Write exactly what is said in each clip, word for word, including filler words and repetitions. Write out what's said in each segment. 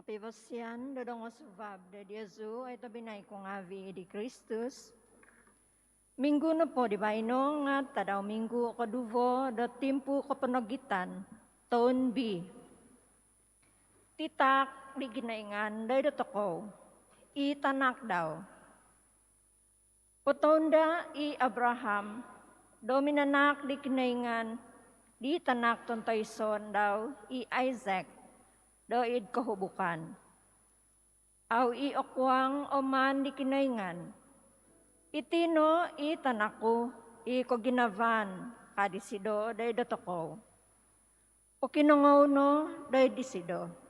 Pibosian do dongosuvab do diozu oi tobpinai ku ngaavi' di Kristus. Minggu nopo di baino nga' tadau minggu koduvo do timpu koponogitan, toun B. Titaak di Kinoingan doid dotokou i Tanak dau. Potounda i Abraham do minanaak di Kinoingan di tanak tontoiso dau i Isak doid kohubukan. Au i' okuang o maan di Kinoingan. Iti no i tanak ku i koginavaan, ka disido doid dotokou. Pokinongou no doid disido.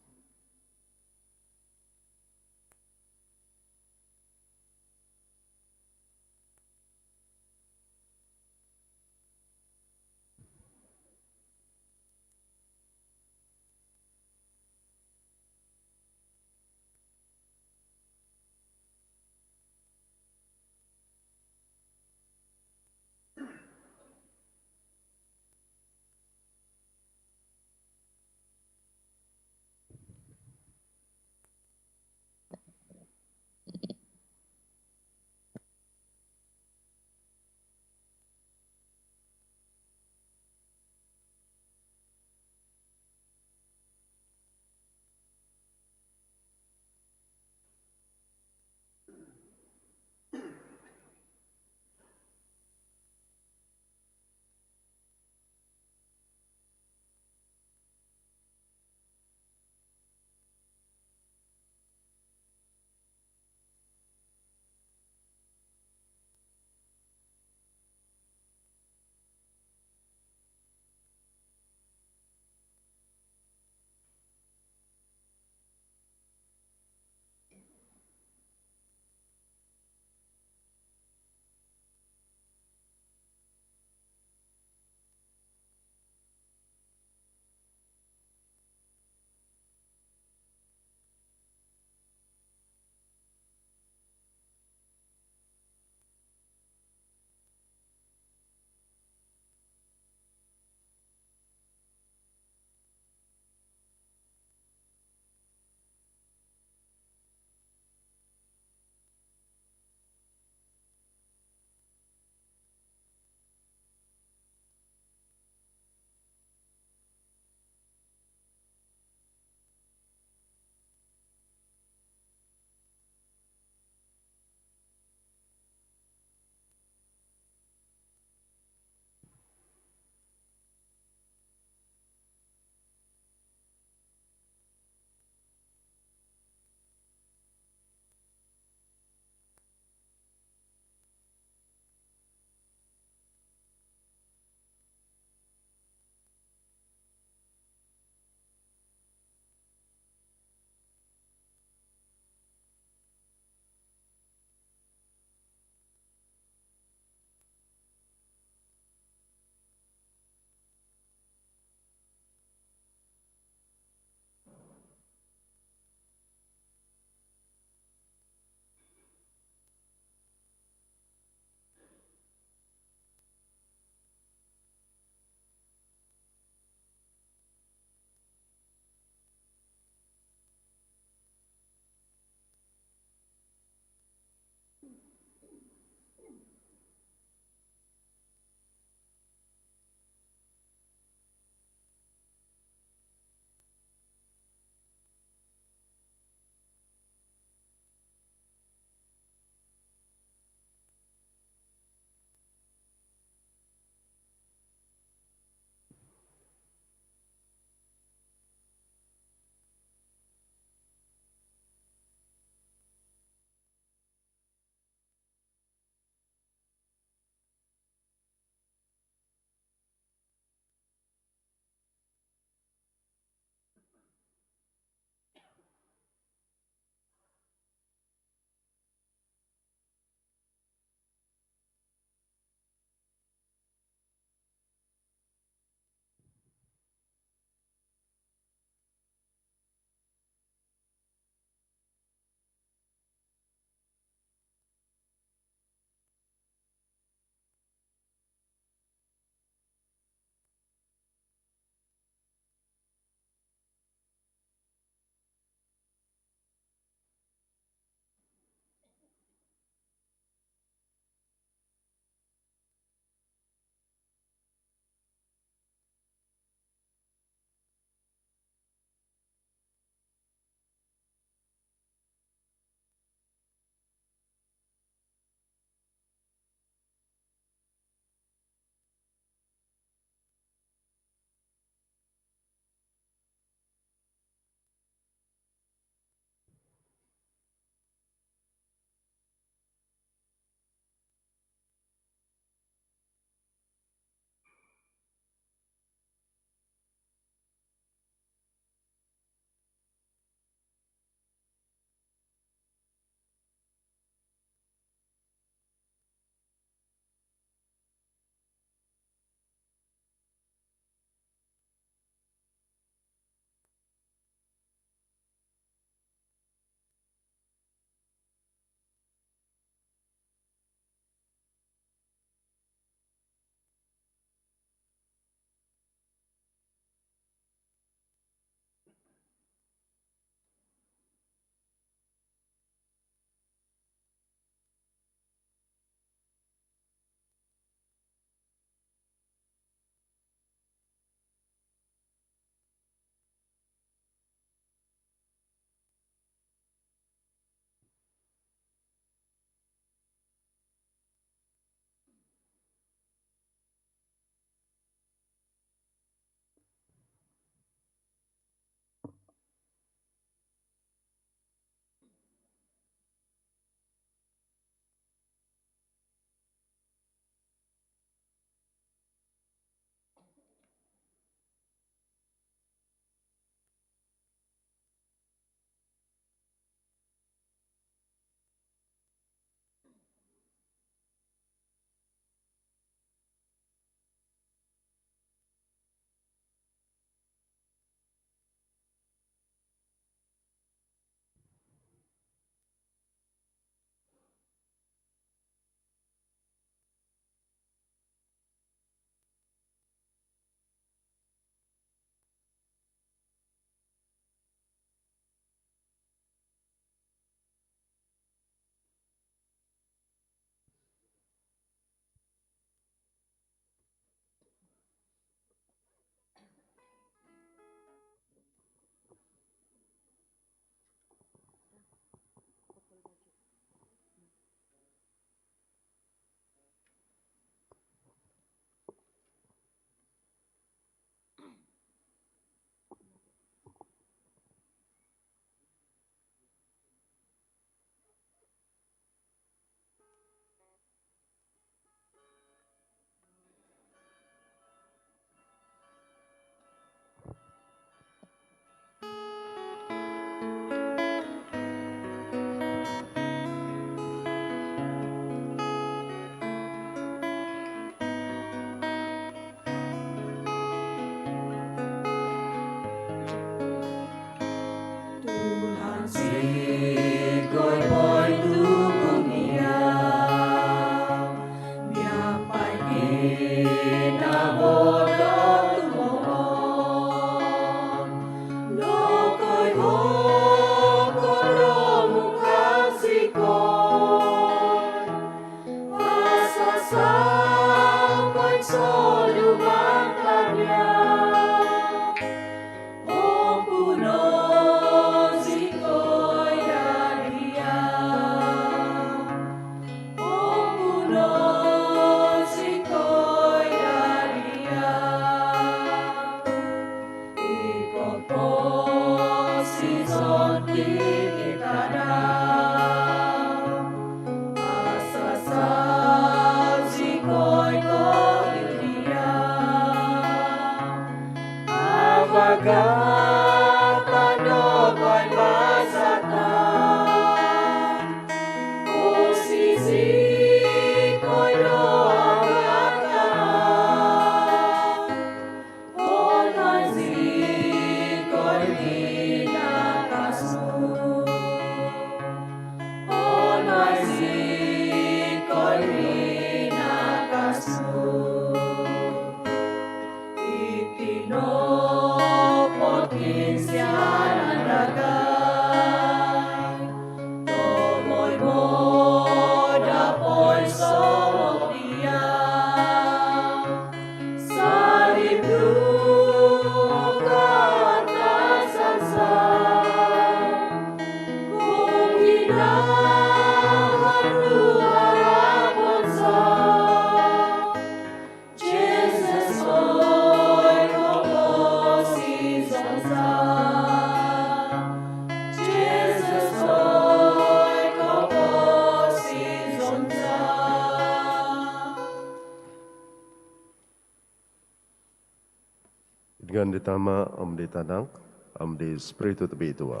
Ngaan di Tama, om di Tanak, om di Spiritu Tobitua.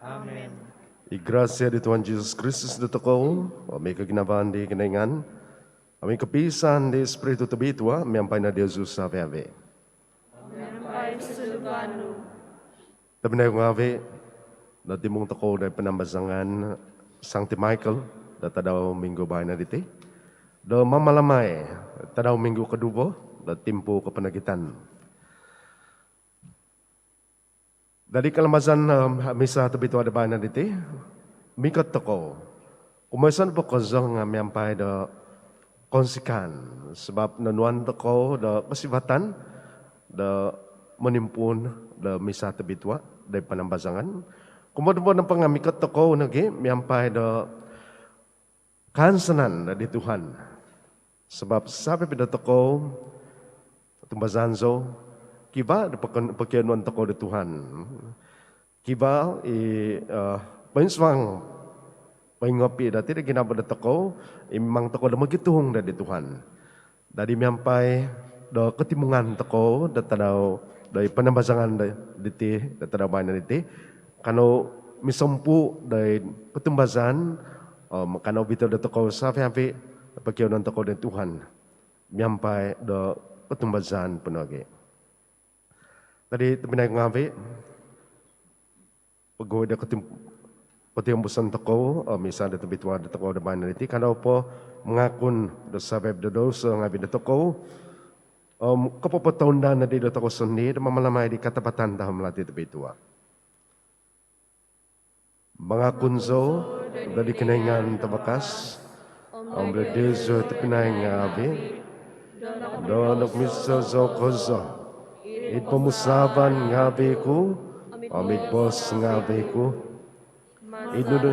Amin. I grasia di Tuhan Jesus Kristus dotokou, om i koginavaan di Kinoingan, om i kopiisaan di Spiritu Tobitua miampai no diozu savi-avi. Miampai sunduvan nu. Tobpinai ngaavi, notimung tokou do panambazangan Sangti Michael do tadau minggu baino diti do mamalamai tadau minggu koduvo do timpu koponogitan. Dadi kalamazan, em, misa tobitua do baino diti, mikot tokou. Kumoiso nopo kozo nga miampai do kounsikaan, sabap nonuan tokou do kosivatan do monimpuun do misa tobitua do panambazangan. Kumoduvo nopo nga mikot tokou nogi miampai do kaansanan di Tuhan. Sabap savi-avi dotokou, tumbazaan zou, kivaa do pokon-, pokionuon tokou di Tuhan. Kivaa i, eh, poinsuang, poingopi dati do ginavo dotokou, i mimang tokou do mogituhung do di Tuhan. Dadi miampai do kotimungan tokou do tadau do i panambazangan do diti, do tadau baino diti, kanou misompu do i kotumbazaan, om kanou ovito dotokou savi-avi pokionuon tokou do Tuhan miampai do kotumbazaan po nogi. Dadi tobpinai ngaavi, poguhui do kotim-, kotiombuson tokou, om misa do tobitua dotokou do baino diti, kanou po mangakun do savi-avi do douso ngaavi dotokou, om kopopotounda nodi dotokou sondii do mamalamai di katapatan tahom lati tobitua. Mangakun zou do di Kinoingan Tavakas, om do diozu tobpinai ngaavi, do nokopomisa zou kozo id pomusaavan ngaavi ku, om id boos ngaavi ku, id nudu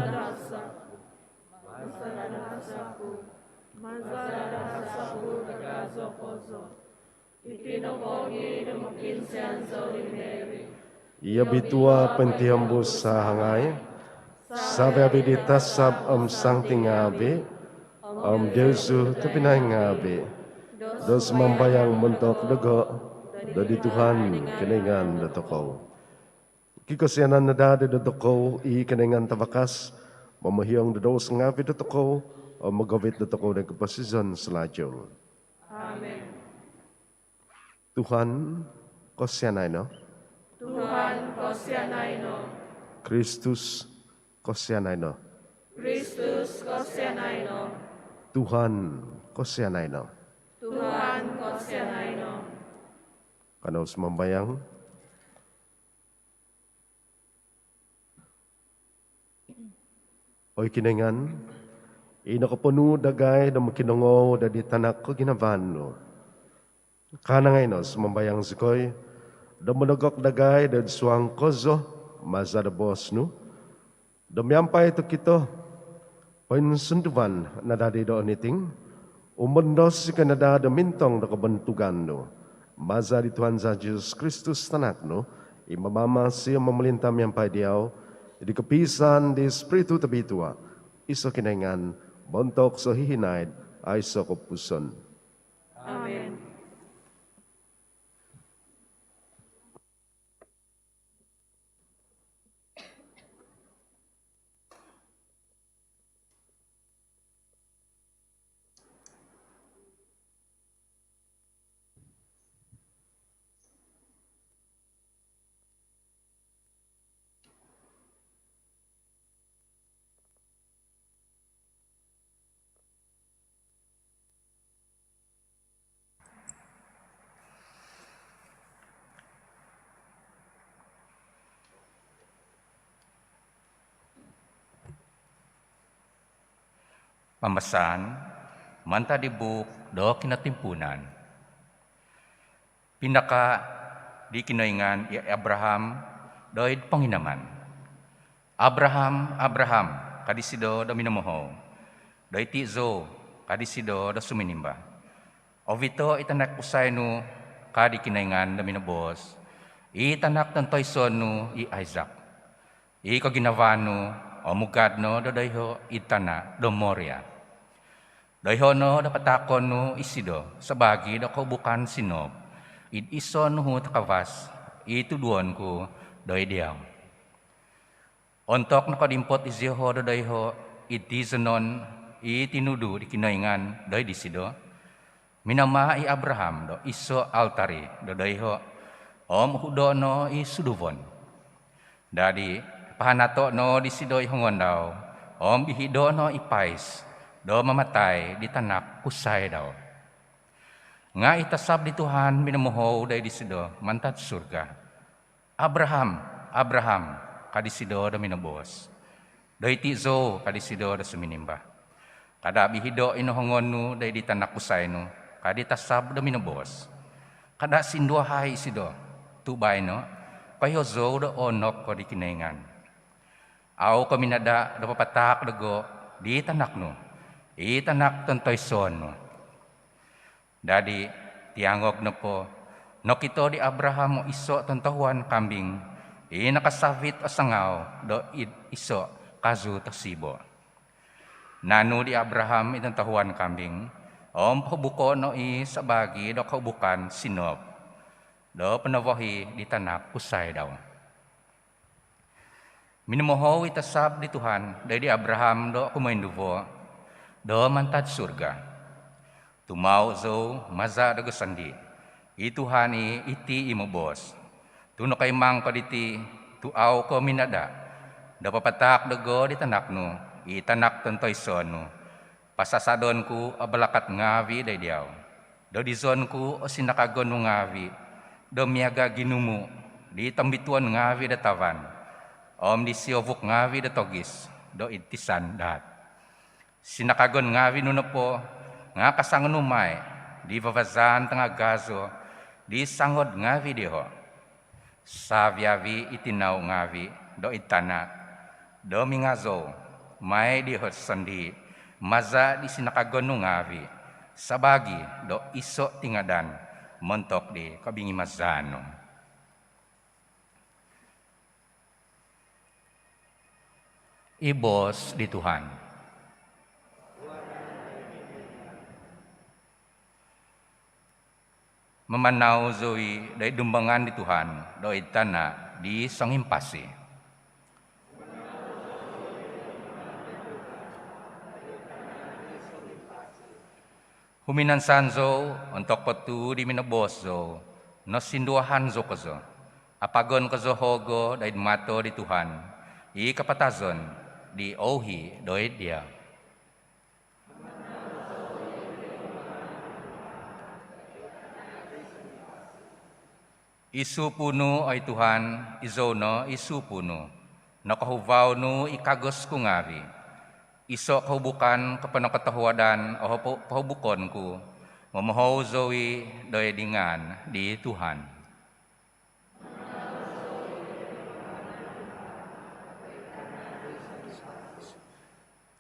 i obitua pointihombus sahangai, savi-avi di tasab om sangti ngaavi, om diozu tobpinai ngaavi, do sumambayang montok dogo do di Tuhan Kinoingan dotokou. Kikosianan no daa dotokou i Kinoingan Tavakas, momohiong do douso ngaavi dotokou, om mogovit dotokou do koposizon salajul. Amin. Tuhan, kosianai no. Tuhan, kosianai no. Kristus, kosianai no. Kristus, kosianai no. Tuhan, kosianai no. Tuhan, kosianai no. Kanou sumambayang. Oi Kinoingan, i nokoponuu dagai do mokinongou do di Tanak koginavaan nu, kaanangai no, sumambayang zikoi, do monogok dagai do id suang kozo maza do boos nu, do miampai tokito poinsunduvan nadadi do oniting, umbondos zikoi no daa do mintong do kobontugan nu. Maza di Tuhan za Jesus Kristus Tanak nu, i mamamasi om momolinta miampai diau, id kopiisaan di Spiritu Tobitua, iso Kinoingan, montok sohihinaid aiso kopupuson. Amin. Pambasaan mantad di buuk do Kinotimpuunan. Pinaka' di Kinoingan i Abraham do id ponginaman. "Abraham, Abraham," ka disido do minomohou. "Doiti zou," ka disido do suminimba. "Ovito' i tanak kusai nu," ka di Kinoingan do minoboos, "i tanak tontoiso' nu i Isak, i koginavaan nu, om ugad no do doiho' id tana' do Moria. Doiho' no do pataakon nu isido sabaagi do koubukan sinoob, id iso' nuhu takavas i tuduon ku doid diau. Ontok nokodimpot iziho' do doiho' id tiizonon i tinudu' di Kinoingan doid disido, minamaa' i Abraham do iso' altari do doiho' om uhudo' no i suduvon. Dadi' pahanato' no disido i hongon dau om bihido' no i pais do mamatai di tanak kusai dau. Nga' i tasab di Tuhan minomohou doid disido mantad surga, "Abraham, Abraham," ka disido do minoboos. "Doiti' zou," ka disido do suminimba. "Kada' bihido' ino hongon nu doid di tanak kusai nu," ka di tasab do minoboos. "Kada' sinduahai isido, tu' baino' koiho zou do oonok ko di Kinoingan. Au ko minada' do papataak dogo' di tanak nu, i tanak tontoisoon nu." Dadi' tiangog nopo, nokito di Abraham o iso' tontohuan kambing i nakasavit o sangau do id iso' kazu tosibo'. Naanu di Abraham i tontohuan kambing om pohubuko' no i sabaagi do kohubukan sinop do ponovohi di tanak kusai dau. Minomohou i tasab di Tuhan doid di Abraham do kumoinduvo do mantad surga, "Tumau' zou maza' dogo' sondii', i Tuhan i' iti i moboos, tu' nokoimang ko diti, tu' au ko minada' do papataak dogo' di tanak nu, i tanak tontoisoon nu, pasasadon ku o balakat ngaavi' doid diau. Dodizon ku o sinakagon nu ngaavi' do miaga' ginumu' di tombituon ngaavi' do tavan om di siovuk ngaavi' do togis do id tisan daat. Sinakagon ngaavi' nu nopo nga' kasang nu mai' di vavazaan tangagazo di sangod ngaavi' dioho', savi-avi' i tinau ngaavi' do id tana' do mingazou mai' dioho' sondii' maza' di sinakagon nu ngaavi' sabaagi do iso' tingadan montok di kobingimazaan nu." I boos di Tuhan. Mamanau zou i' doid dumbangan di Tuhan doid tana' di songimpasi. Huminansan zou ontok po tuu di minoboos zou, nosinduahan zou kozo. Apagon kozo hoogo' doid mato di Tuhan i kapatazon di ouhi' doid diau. I supu' nu, oi Tuhan, izou no i supu' nu. Nokohuvau nu i kagos ku ngaavi'. Iso' kohubukan koponokotohuadan o hopo-, pohubukon ku, momohou zou i' doid di ngaan di Tuhan.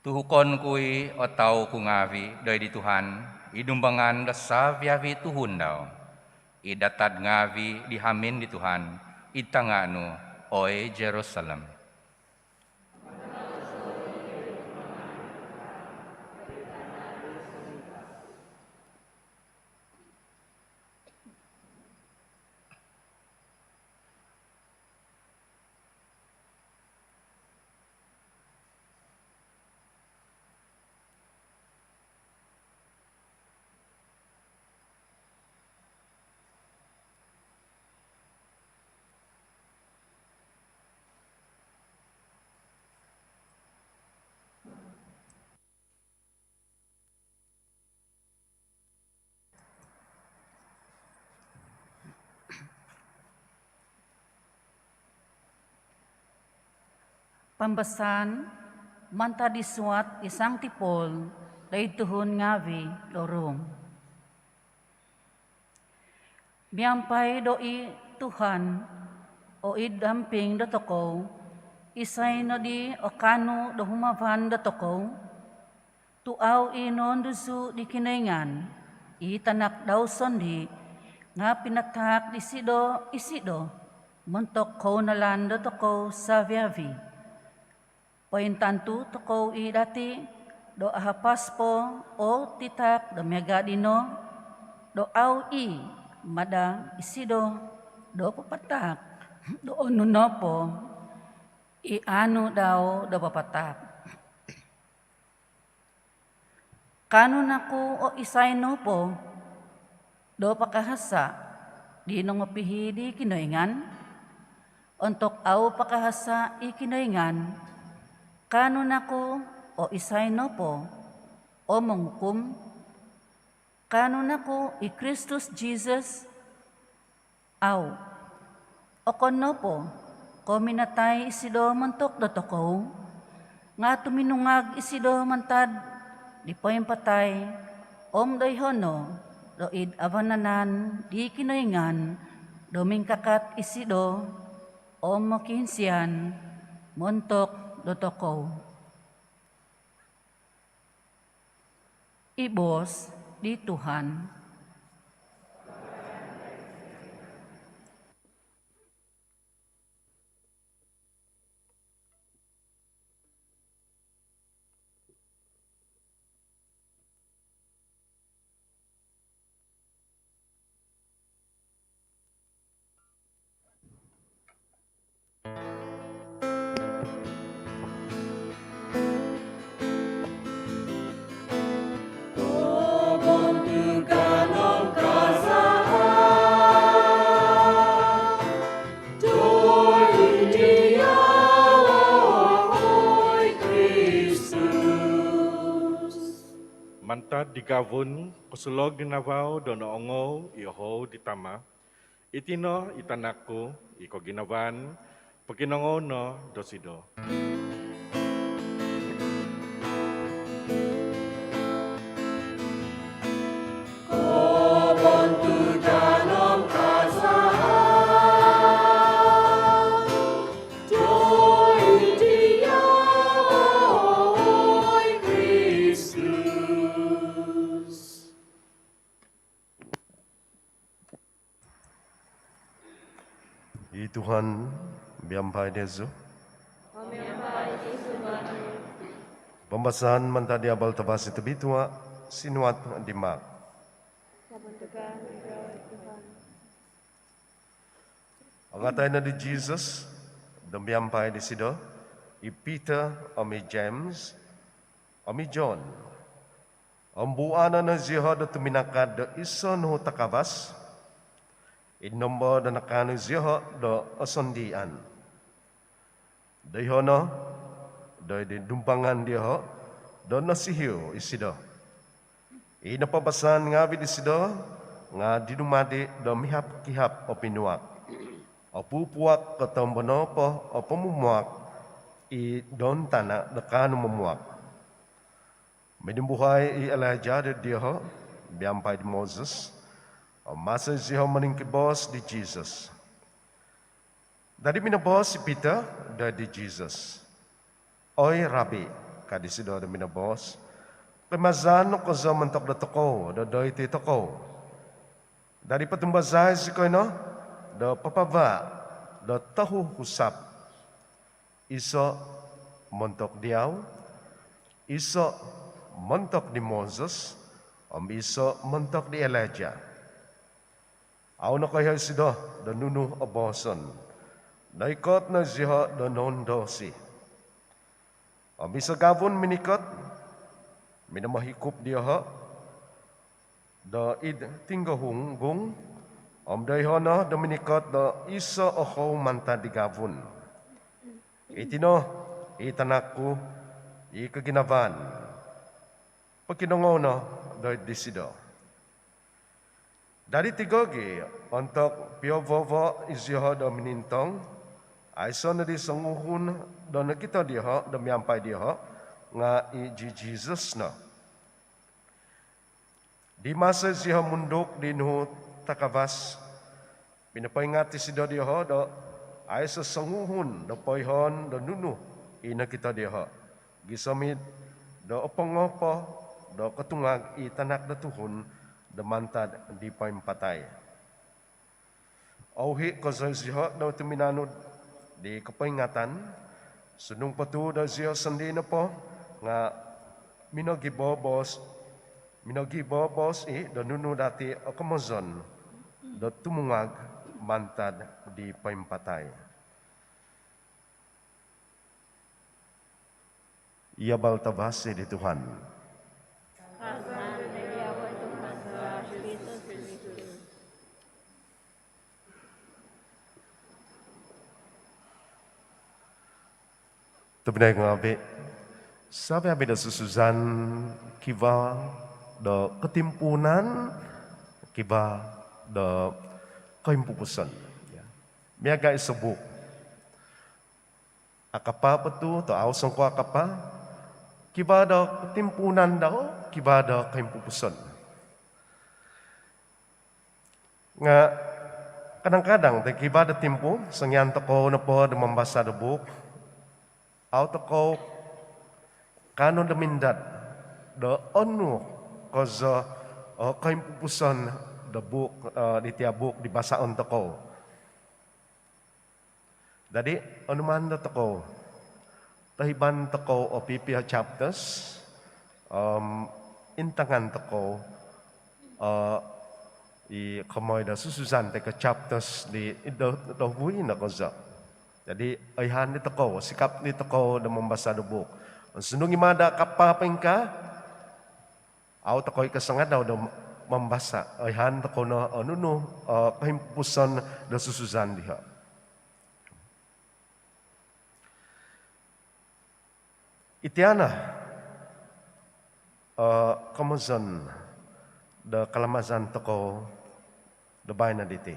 Tuhukon ku i' o tau ku ngaavi' doid di Tuhan, id dumbangan do savi-avi' tuhun dau, id atad ngaavi' di hamin di Tuhan, id tanga' nu, oi Jerusalem. Pambasaan mantad di suat di Sangti Paul doid tuhun ngaavi' do Rom. Miampai do i Tuhan o id damping dotokou, isai nodi o kaanu do humavan dotokou? Tu' au i' noonduzu' di Kinoingan i Tanak dau sondii', nga' pinataak disido isido montok kounalan dotokou savi-avi'. Pointantu tokou i' dati' do ahapas po o titaak do miaga' dino, do au i' Mada isido do papataak do onu nopo i aanu dau do papataak. Kaanu naku o isai nopo do pakahasa' di nongopihi' di Kinoingan? Ontok au pakahasa' i Kinoingan, kaanu naku o isai nopo o mongukum? Kaanu naku i Kristus Jisus? Au. Okon nopo ko' minatai isido montok dotokou, nga' tuminungag isido mantad di poimpatai, om doiho' no do id vananan di Kinoingan do mingkakat isido om mokiinsian montok dotokou. I boos di Tuhan. Mantad di gavun kosulog ginavo do noongou i ohou di Tama', iti no i Tanak ku i koginavaan, pokinongou no dosido. I Tuhan miampai diozu. Miampai diozu. Pambasaan mantad di Abal Tavasi Tobitua sinuat di Mark. Angatai no di Jisus do miampai disido i Pitor om i James om i John. Om buuanan no zioho' do tuminakad do iso' nuhu takavas, id nombo do nakaanu zioho' do osondian. Doiho' no do id dumbangan dioho' do nosihiu isido. I napabasan ngaavi' disido nga' dinumadi do mihap-kihap o pinuak, opupuak kotombo nopo o pomumuak i doun tana' do kaanu momuak. Minimbuhai i Elijah do dioho' miampai di Moses, om maso zioho' moningkiboos di Jisus. Dadi minoboos i Pitor do di Jisus, "Oi Rabbi," ka disido do minoboos, "koimazaan no kozo montok dotokou do doiti tokou." Dadi potumbazai zikoi no do papavaa do tohu husap, iso' montok diau, iso' montok di Moses, om iso' montok di Elijah. Au nokoiho isido do nunu o booson. Noikot no zioho' do noundosi. Om iso' gavun minikot, minomohikup dioho' do id tinggohunggung, om doiho' no do minikot do iso' ohou mantad di gavun, "Iti no i Tanak ku i koginavaan, pokinongou no do disido." Dadi tigogi' ontok piovovo' izioho' do minintong, aiso' nodi songuhun do nokito dioho' do miampai dioho', nga' i Jisus no. Di maso zioho' munduk di nuhu takavas, pinopoingat isido dioho' do aiso' songuhun do poihoon do nunu i nokito dioho', gisom id do opongo po do kotungag i Tanak do Tuhun do mantad di poimpatai. Ouhi' kozo zioho' do tuminanud di kopoingatan, sundung po tuu do zioho' sondii' nopo nga' minogiboboos, minogiboboos i' do nunu dati' o komozon. do tumungag mantad di poimpatai. I Abal Tavasi di Tuhan. Tobpinai ngaavi', savi-avi' do susuzan kivaa do kotimpuunan, kivaa do koimpupuson. Miaga' iso buuk, akapa po tu' tau songkuo akapa, kivaa do kotimpuunan dau, kivaa do koimpupuson. Nga' kadang-kadang ti kivaa do timpu, songian tokou nopo do mambasa' do buuk, au tokou kaanu do mindad do onu kozo o koimpupuson do buuk, eh, di tia buuk di basaon tokou. Dadi', onuman do tokou, tohiban tokou o pipio chapters, om intangan tokou, eh, i komoi do susuzan toi ko' chapters di, do, do hui no kozo. Dadi', oihaan di tokou, sikap di tokou do mambasa' do buuk. Sundung i' mada' akapa po ingkaa, au tokou i' kasangadau do mambasa', oihaan tokou no o nunu o koimpupuson do susuzan diho'. Iti no o komozon do kalamazan tokou do baino diti.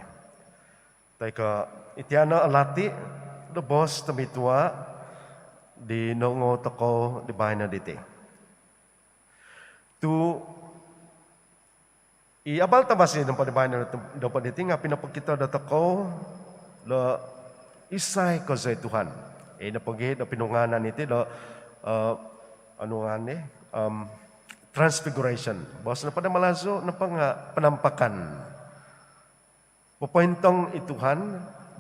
Toi ko' iti no o lati' do boos tobitua' di nokoongou tokou di baino diti. Tu' i Abal Tavasi nopo di baino nopo diti nga' pinopokito do tokou do isai kozo i Tuhan. Ino pogi do pinungaanan iti do, eh, anu ngaan ni, em, Transfiguration. Boos nopo do Malazu nopo nga' penampakan. Popointong i Tuhan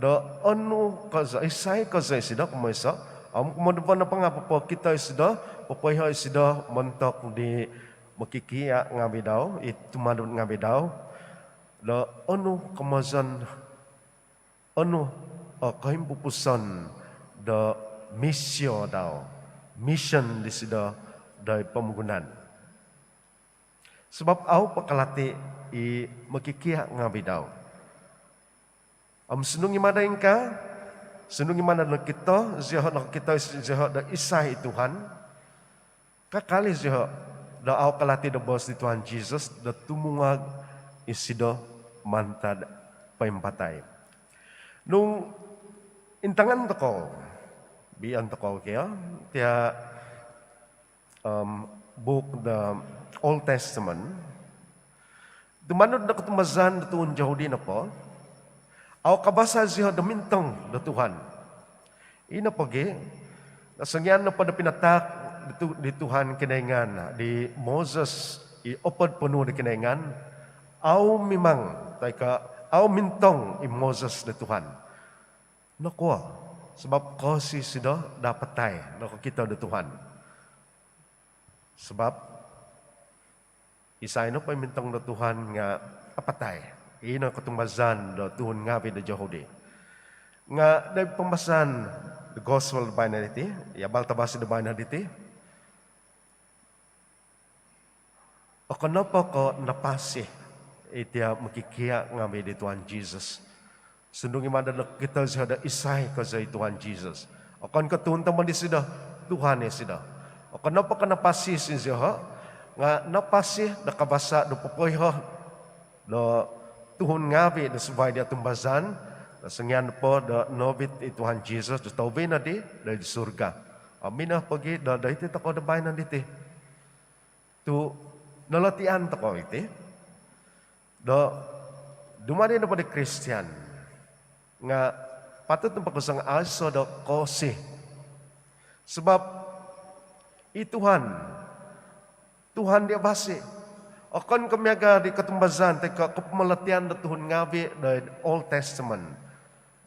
do onu kozo, isai kozo isido, kumoiso. Om kumoduvo nopo nga' popokito isido, popoiho isido montok di mokikia' ngaavi' dau, i tumanud ngaavi' dau, do onu komozon, onu o koimpupuson do misio dau, mission disido doid pomogunan. Sabap au po kalati i mokikia' ngaavi' dau. Om sundung i' mada' ingkaa, sundung i' mada' nokito zioho', nokito zioho' do isai i Tuhan, kakal i' zioho' do au kalati do boos di Tuhan Jisus do tumungag isido mantad poimpatai. Nung intangan tokou, bian tokou kio, tia, em, buuk do Old Testament, tumanud do kotumbazaan do tuhun Yahudi nopo, au kabasa' zioho' do mintong do Tuhan. Ino pogi, songian nopo do pinataak di Tu-, di Tuhan Kinoingan di Moses i opod ponuu' do Kinoingan, au mimang, toi ko' au mintong i Moses do Tuhan. Nokuo? Sabap koosi isido do apatai nokokito do Tuhan. Sabap isai nopo i mintong do Tuhan nga' apatai. Ino kotumbazaan do tuhun ngaavi' do Yahudi. Nga' doid pambasaan do gospel do baino diti, i Abal Tavasi do baino diti, okon nopo ko' napasi i tia mokikia' ngaavi' di Tuhan Jisus, sundung i' mada' nokito zioho' do isai kozo i Tuhan Jisus. Okon ko' tuhun tomod isido, Tuhan isido. Okon nopo ko' napasi zioho', nga' napasi do kabasa' do popoiho do tuhun ngaavi' do suvai di otumbazaan, do songian nopo do noovit i Tuhan Jisus do touvi nodi doid surga. Om ino pogi do doiti tokou do baino diti. Tu' nolotian tokou iti do dumadi nopo di Kristian nga' patut nopo kozo nga' aiso do koosi. Sabap i Tuhan, Tuhan di avasi. Okon ko' miaga di kotumbazaan toi ko' kopomolotian do tuhun ngaavi' do Old Testament.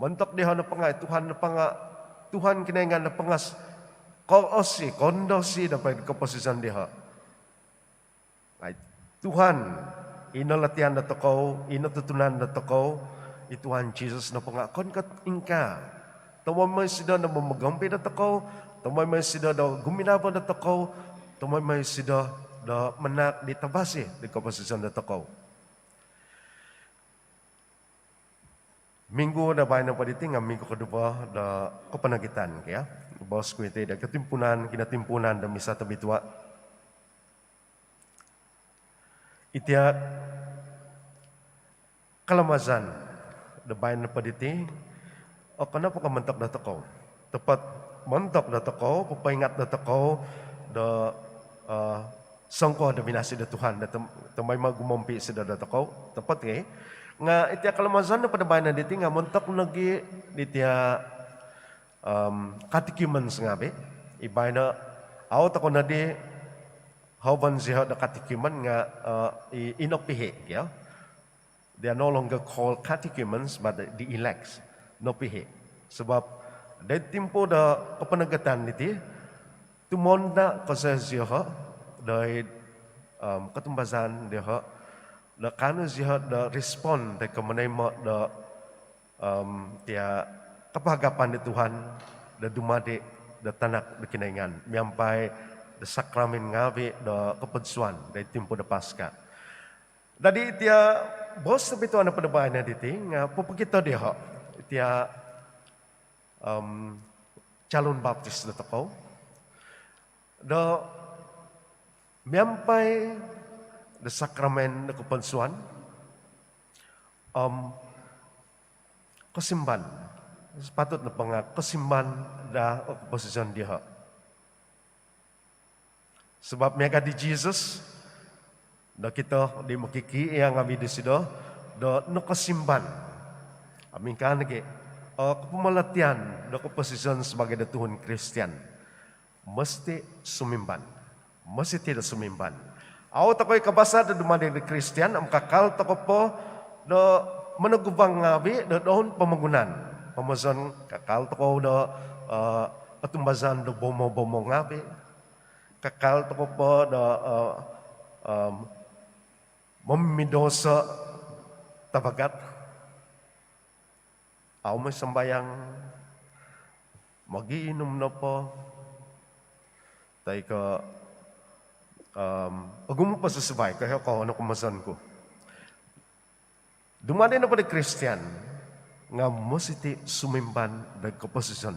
Montok diho' nopo nga' i Tuhan nopo nga' Tuhan Kinoingan nopo nga' koosi, kondosi do id koposizon diho'. Nga' i Tuhan i nalatian dotokou, i natutunan dotokou, i Tuhan Jisus nopo nga okon ko' ingkaa. Tomoimo isido do momogompi dotokou, tomoimo isido do guminavo dotokou, tomoimo isido do manahak di tavasi di koposizon dotokou. Minggu do baino nopo diti nga minggu koduvo do koponogitan, kio. Boos ku iti do kotimpuunan, kinotimpuunan do Misa Tobitua. Itia kalamazan do baino nopo diti, okon nopo ko' montok dotokou. Topot montok dotokou, popoingat dotokou do, eh, songkuo do binasi do Tuhan, do tom-, tomoimo gumompi isido dotokou. Topot ki. Nga itia kalamazan nopo do baino diti nga montok nogi ditia, em, catechumens ngavi. I baino, au tokou nodi hoovon zioho do catechumens nga, eh, i, i nopihi, kio. They are no longer called catechumens, but the, the elects. Nopihi. Sabap doid timpu do koponogitan diti, tumonda' kozo zioho doid, em, kotumbazaan dioho, do kaanu zioho do respond do komonoimo do, em, tia kapahagapan di Tuhan do dumadi do tanak do Kinoingan miampai do sakramen ngavi do kopodsuan doid timpu do Paska. Dadi itia boos tobitua nopo do baino diti nga popokito dioho itia, em, calon baptis dotokou do miampai do sakramen do kopodsuan, em, kosimban. Sepatut nopo nga kosimban daa o koposizon dioho. Sabap miaga di Jisus, nokito di mokikiia ngavi disido do nokosimban. Om ingkaa nogi o kopomolotian do koposizon sabaagi do tuhun Kristian. Mositi sumimban. Mositi do sumimban. Au tokou i kabasa do dumadi do Kristian, om kakal tokou po do monogubang ngavi do doun pomogunan. Komozon kakal tokou do, eh, kotumbazaan do bomo-bomo ngavi. Kakal tokou po do, eh, em, momidoso tabagat. Au moi sambayang, mogiinum nopo, toi ko, em, ogumu po susuvai, ko hio ko ono komozon ku. Dumadi nopo di Kristian nga mositi sumimban do koposizon.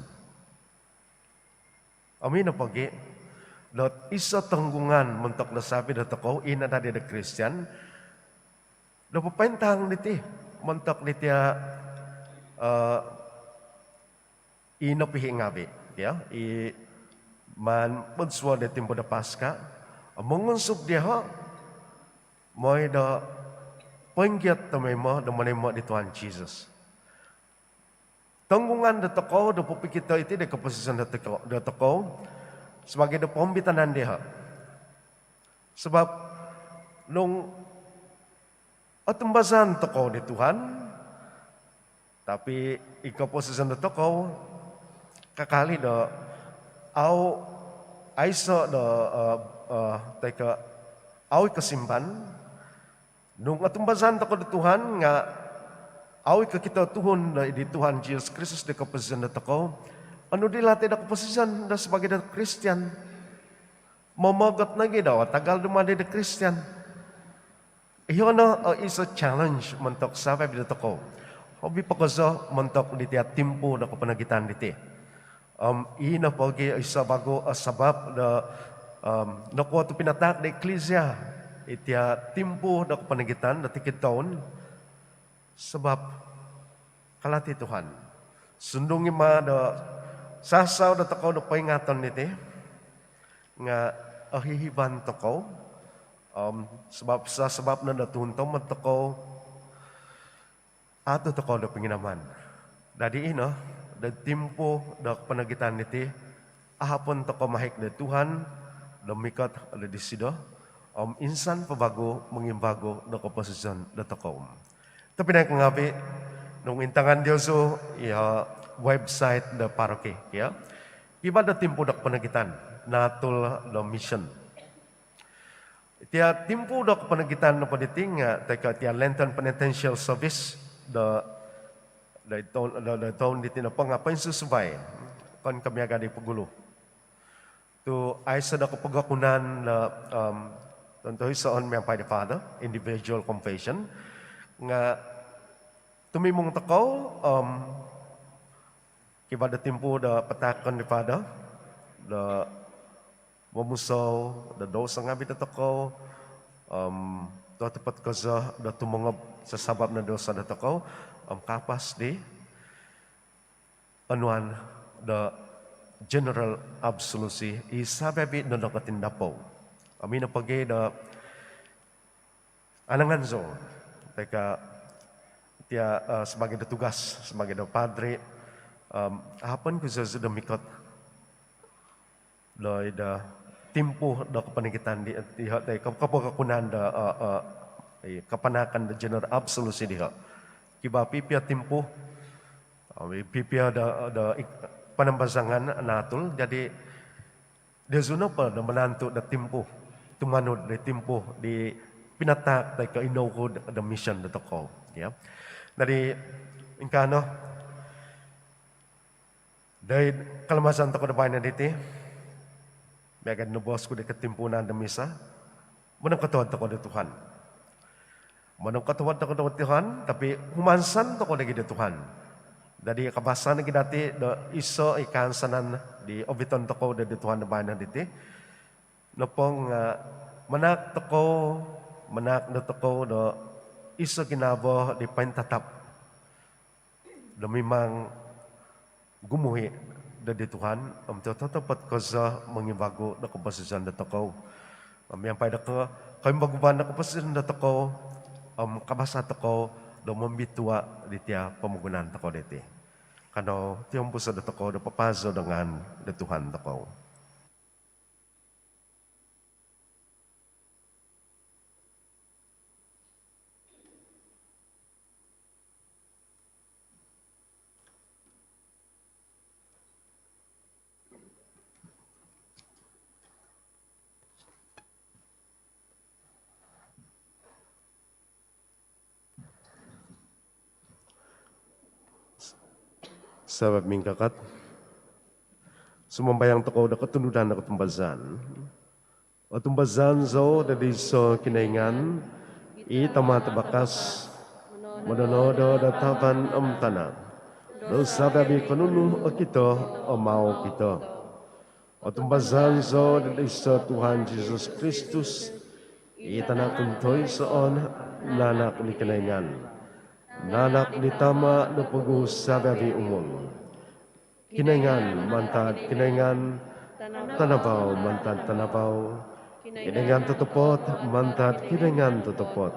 Om ino pogi dot iso tonggungan montok do savi dotokou i nadadi do Kristian do popointahang diti montok ditia, eh, i nopihi ngavi, kio, i maan podsuo do timpu do Paska, mongunsub dioho moi do poinggiot tomoimo do monoimo di Tuhan Jisus. Tonggungan dotokou do popokito iti do koposizon dotokou, dotokou sabaagi do poomitanan dioho. Sabap nung otumbazaan tokou di Tuhan, tapi i koposizon dotokou kakal i do au, aiso do, eh, eh, toi ko au i kosimban. Nung otumbazaan tokou di Tuhan nga au i kokito tuhun do di Tuhan Jisus Kristus do koposizon dotokou, onu di lati do koposizon do sabaagi do Kristian? Momogot nogi do tagal dumadi do Kristian. Iho no o iso challenge montok savi dotokou. Hobi po kozo montok ditia timpu do koponogitan diti. Om ino pogi iso vagu o sabap do, em, nokuo tu pinatahak do iklisia itia timpu do koponogitan do tikid toun. Sabap kalati Tuhan, sundung i ma do sasau dotokou do poingaton diti nga ohihivan tokou, om sabap, sa-, sabap no do tuhun tomod tokou, aatu tokou do pinginaman. Dadi ino, do timpu do koponogitan diti, ahapon tokou mahik do Tuhan do mikot do disido, om insan po vagu mongimbagu do koposizon dotokou. Tobpinai ngavi, nung intangan diozu iho website do paroki, kio, kivaa do timpu do koponogitan, naatul do mission. Tia timpu do koponogitan nopo diti nga toi ko tia Lenten Penitential Service do, do toun, do, do toun diti nopo nga poinsusuvai. Okon ko miaga di pogulu. Tu aiso do kopogokunan do, om, tontoisoon miampai di Father, individual confession. Nga tumimung tokou, om, kivaa do timpu do pataakon di Father do momusou do douso ngaavi dotokou, om, totopot kozo do tumongob sasabap no douso dotokou, om, kapas di onuan do general absolusi i savi-avi do nokotindapou. Om ino pogi do anangan zou toi ko tia, eh, sabaagi do tugas sabaagi do padri, om, ahapon ku zou do mikot do id timpu do koponogitan di, diho toi ko kopogokunan do, eh, eh, i kapanaakan do general absolusi diho. Kivaa pipio timpu, om, pipio do, do ik-, panambazangan naatul. Jadi diozu nopo do manantu do timpu tumanud di timpu di pinataak toi ko inouhud do mission dotokou, ya. Jadi ingkaa no doid kalamazan tokou do baino diti, miaga di noboos ku di kotimpuunan do misa, monongkotohuod tokou do Tuhan. Monongkotohuod tokou do Tuhan, tapi humansan tokou nogi do Tuhan. Jadi kabasan nogi dati do iso i kaansanan di obiton tokou do, do Tuhan do baino diti nopo nga, eh, manaak tokou, manaak dotokou do iso ginavo di pointatap do mimang gumuhi do di Tuhan, om totopot kozo mongivagu do koposizon dotokou. Om miampai do ko-, koimbaguan do koposizon dotokou, om kabasa tokou do mombitua di tia pomogunan tokou diti. Kanou tiombuso dotokou do papazo do ngaan do Tuhan tokou. Savi-avi mingkakat. Sumambayang tokou do kotunudan do kotumbazaan. Otumbazaan zou do diiso Kinoingan, i Tama tavakas, mononodo do tavan om tana, do savi-avi ko nunu okito om au okito. Otumbazaan zou do diiso Tuhan Jesus Kristus, i Tanak tontoisoon, naanak di Kinoingan, naanak di Tama do poguhu savi-avi umul. Kinoingan mantad Kinoingan, tanavau mantad tanavau, Kinoingan totopot mantad Kinoingan totopot.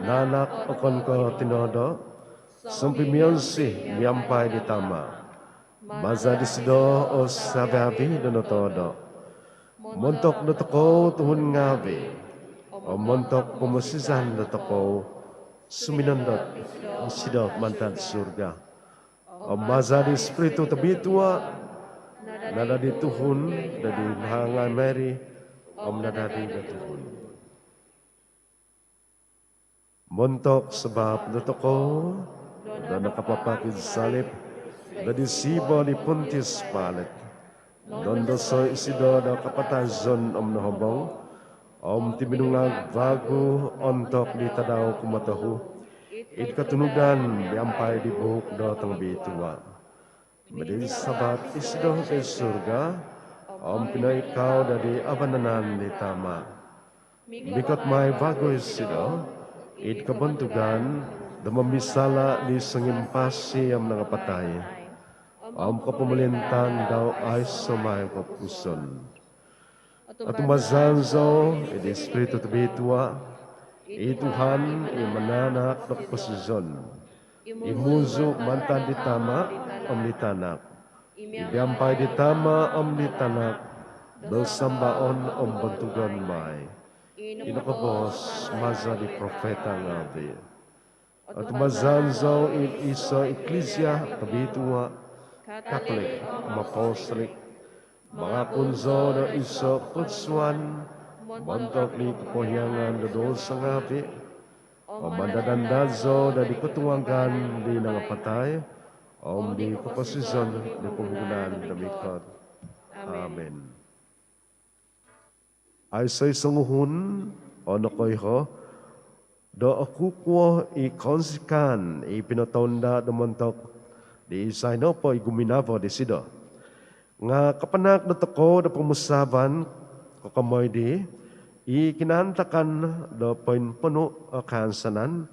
Naanak okon ko tinoodo, sompimionsi miampai di Tama. Maza disido o savi-avi do notoodo. Montok dotokou tuhun ngaavi om montok pomosizan dotokou, suminondot isido mantad surga. Om maza di Spiritu Tobitua, nadadi tuhun doid hahangai Mary, om nadadi do tuhun. Montok sabap dotokou do nakapapak id salib doid siiba di Pontius Pilate, nondosoi isido do kapatazon om nohobong, om tuminungag vagu ontok di tadau kumotohu, id kotunudan miampai di buuk do tongobitua. Mininsavat isido id surga, om pinoikau doid vanan di Tama. Mikot mai vagu isido id kobontugan do momisala di songimpasi om nangapatai, om kopomolintaan dau aiso mai kopupuson. Otumbazaan zou id Spiritu Tobitua, i Tuhan, i manaanak do koposizon, i muzu mantad di Tama om di Tanak, i miampai di Tama om di Tanak do sambaon om bontugon mai, i nokoboos maza di profeta ngaavi. Otumbazaan zou id iso iklisia tobitua, Katolik om Apostolik. Mangakun zou do iso kosuan montok di kopohiongan do douso ngaavi', om andad-andad zou do id kotungagan di nangapatai, om di koposizon di pomogunan do mikot. Amin. Aiso i songuhun o nokoiho do okukuo i kounsikaan i pinotounda' do montok di isai nopo i guminavo disido. Nga' kapanaak dotokou do pomusaavan kokomoi dii i kinaantakan do poinponu' o kaansanan,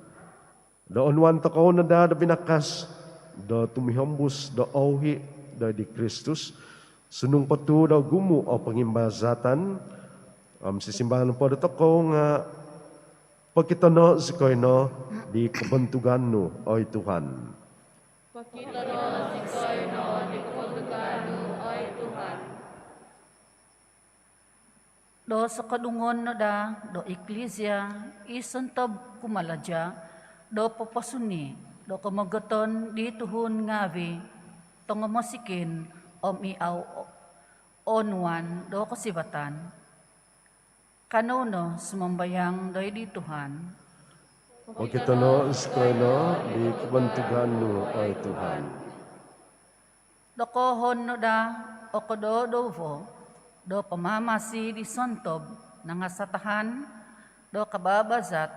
do onuan tokou no daa do binakas do tumihombus do ouhi' do id di Kristus, sundung po tuu do ogumu' o pongimbazatan. Om sisimbar nopo dotokou nga', pokitono' zikoi no di kobontugan nu, oi Tuhan. Pokitono' zikoi no di kobontugan nu, oi Tuhan. Do sokodungon no daa do iklisia i sontob kumalaja' do poposuni' do komogoton di tuhun ngaavi' tongo mosikin om i au' onuan do kosivatan. Kanou no sumambayang do id di Tuhan. Pokitono' zikoi no di kobontugan nu, oi Tuhan. Do koohon no daa o kododovo do pamamasi di sontob nangasatahan do kababazat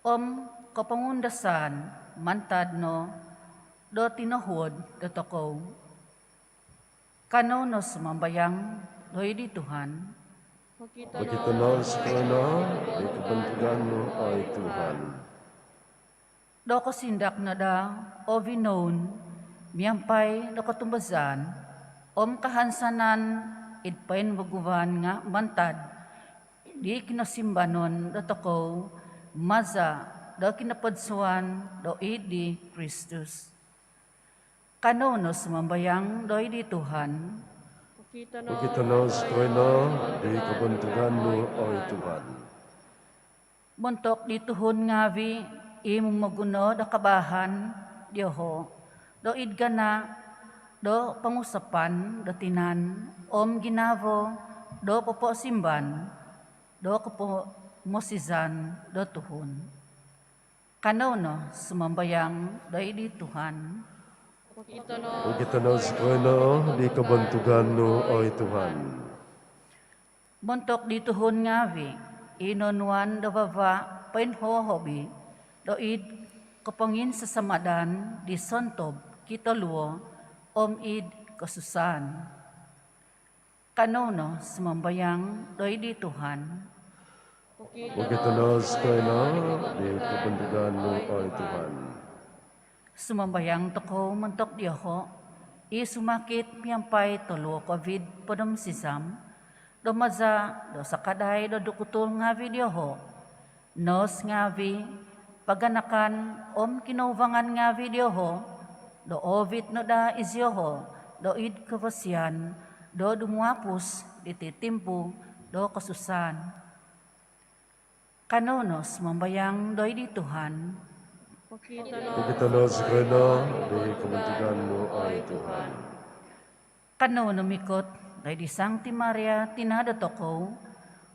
om kopongundasan mantad no do tinohuod dotokou. Kanou no sumambayang do id di Tuhan. Pokitono' zikoi no di kobontugan nu, oi Tuhan. Do kosindak no daa o vinoun miampai do kotumbazaan om kahansanan id poinvaguan nga' mantad di kinosimbanon dotokou maza' do kinopodsuan do id di Kristus. Kanou no sumambayang do id di Tuhan. Pokitono' zikoi no di kobontugan nu, oi Tuhan. Montok di tuhun ngaavi' i momoguno do kabaahan dioho' do id gana' do pongusapan do tinan om ginavo do poposimban do kopomosizan do tuhun. Kanou no sumambayang do id di Tuhan. Pokitono' zikoi no di kobontugan nu, oi Tuhan. Montok di tuhun ngaavi' i nonuan do vava' poinhohobi do id koponginsasamadan di sontob kitoluo om id kosusaan. Kanou no sumambayang do id di Tuhan. Pokitono' zikoi no di kobontugan nu, oi Tuhan. Sumambayang tokou montok dioho' i sumakit miampai toluo Covid hopod om sizam, do maza' do sakadai do dokutul ngaavi' dioho', nos ngaavi', paganakan om kinouvangan ngaavi' dioho', do oovit no daa izioho' do id kavasian do dumuapus diti timpu do kosusaan. Kanou no sumambayang do id di Tuhan. Pokitono' zikoi no di kobontugan nu, oi Tuhan. Kanou no mikot do id di Sangti Maria, tina' dotokou,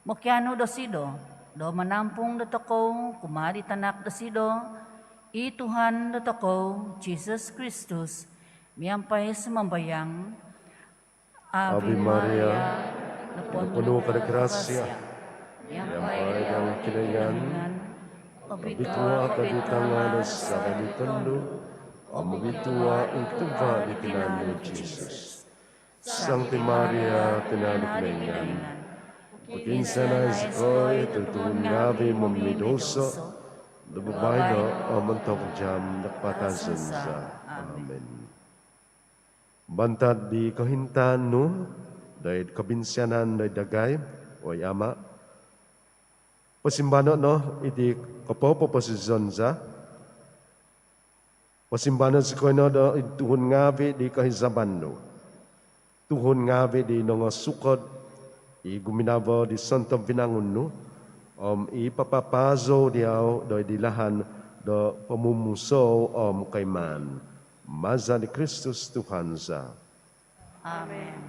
mokianu dosido do manampung dotokou kumaa di tanak dosido, i Tuhan dotokou Jisus Kristus, miampai sumambayang. Ave Maria, noponu' ko do grasia, miampai diau i Kinoingan, obitua' ko di tanga' do savi' di tondu', om obitua' i tuva' di tinan nu Jisus. Sangti Maria, tina' di Kinoingan, pokiinsianai zikoi tuhun ngaavi' momidouso, do babaino om ontok jaam do kapatazon za. Amin. Mantad di kohintaan nu do id kobinsianan do id dagai, oi Ama', posimbano' no iti kopoposizon za. Posimbano' zikoi no do id tuhun ngaavi' di kohizaban nu, tuhun ngaavi' di nongosukod i guminavo di sontob vinangun nu, om i papapaazou diau do id di lahan do pomumusou om koimaan. Maza' di Kristus Tuhan za. Amin.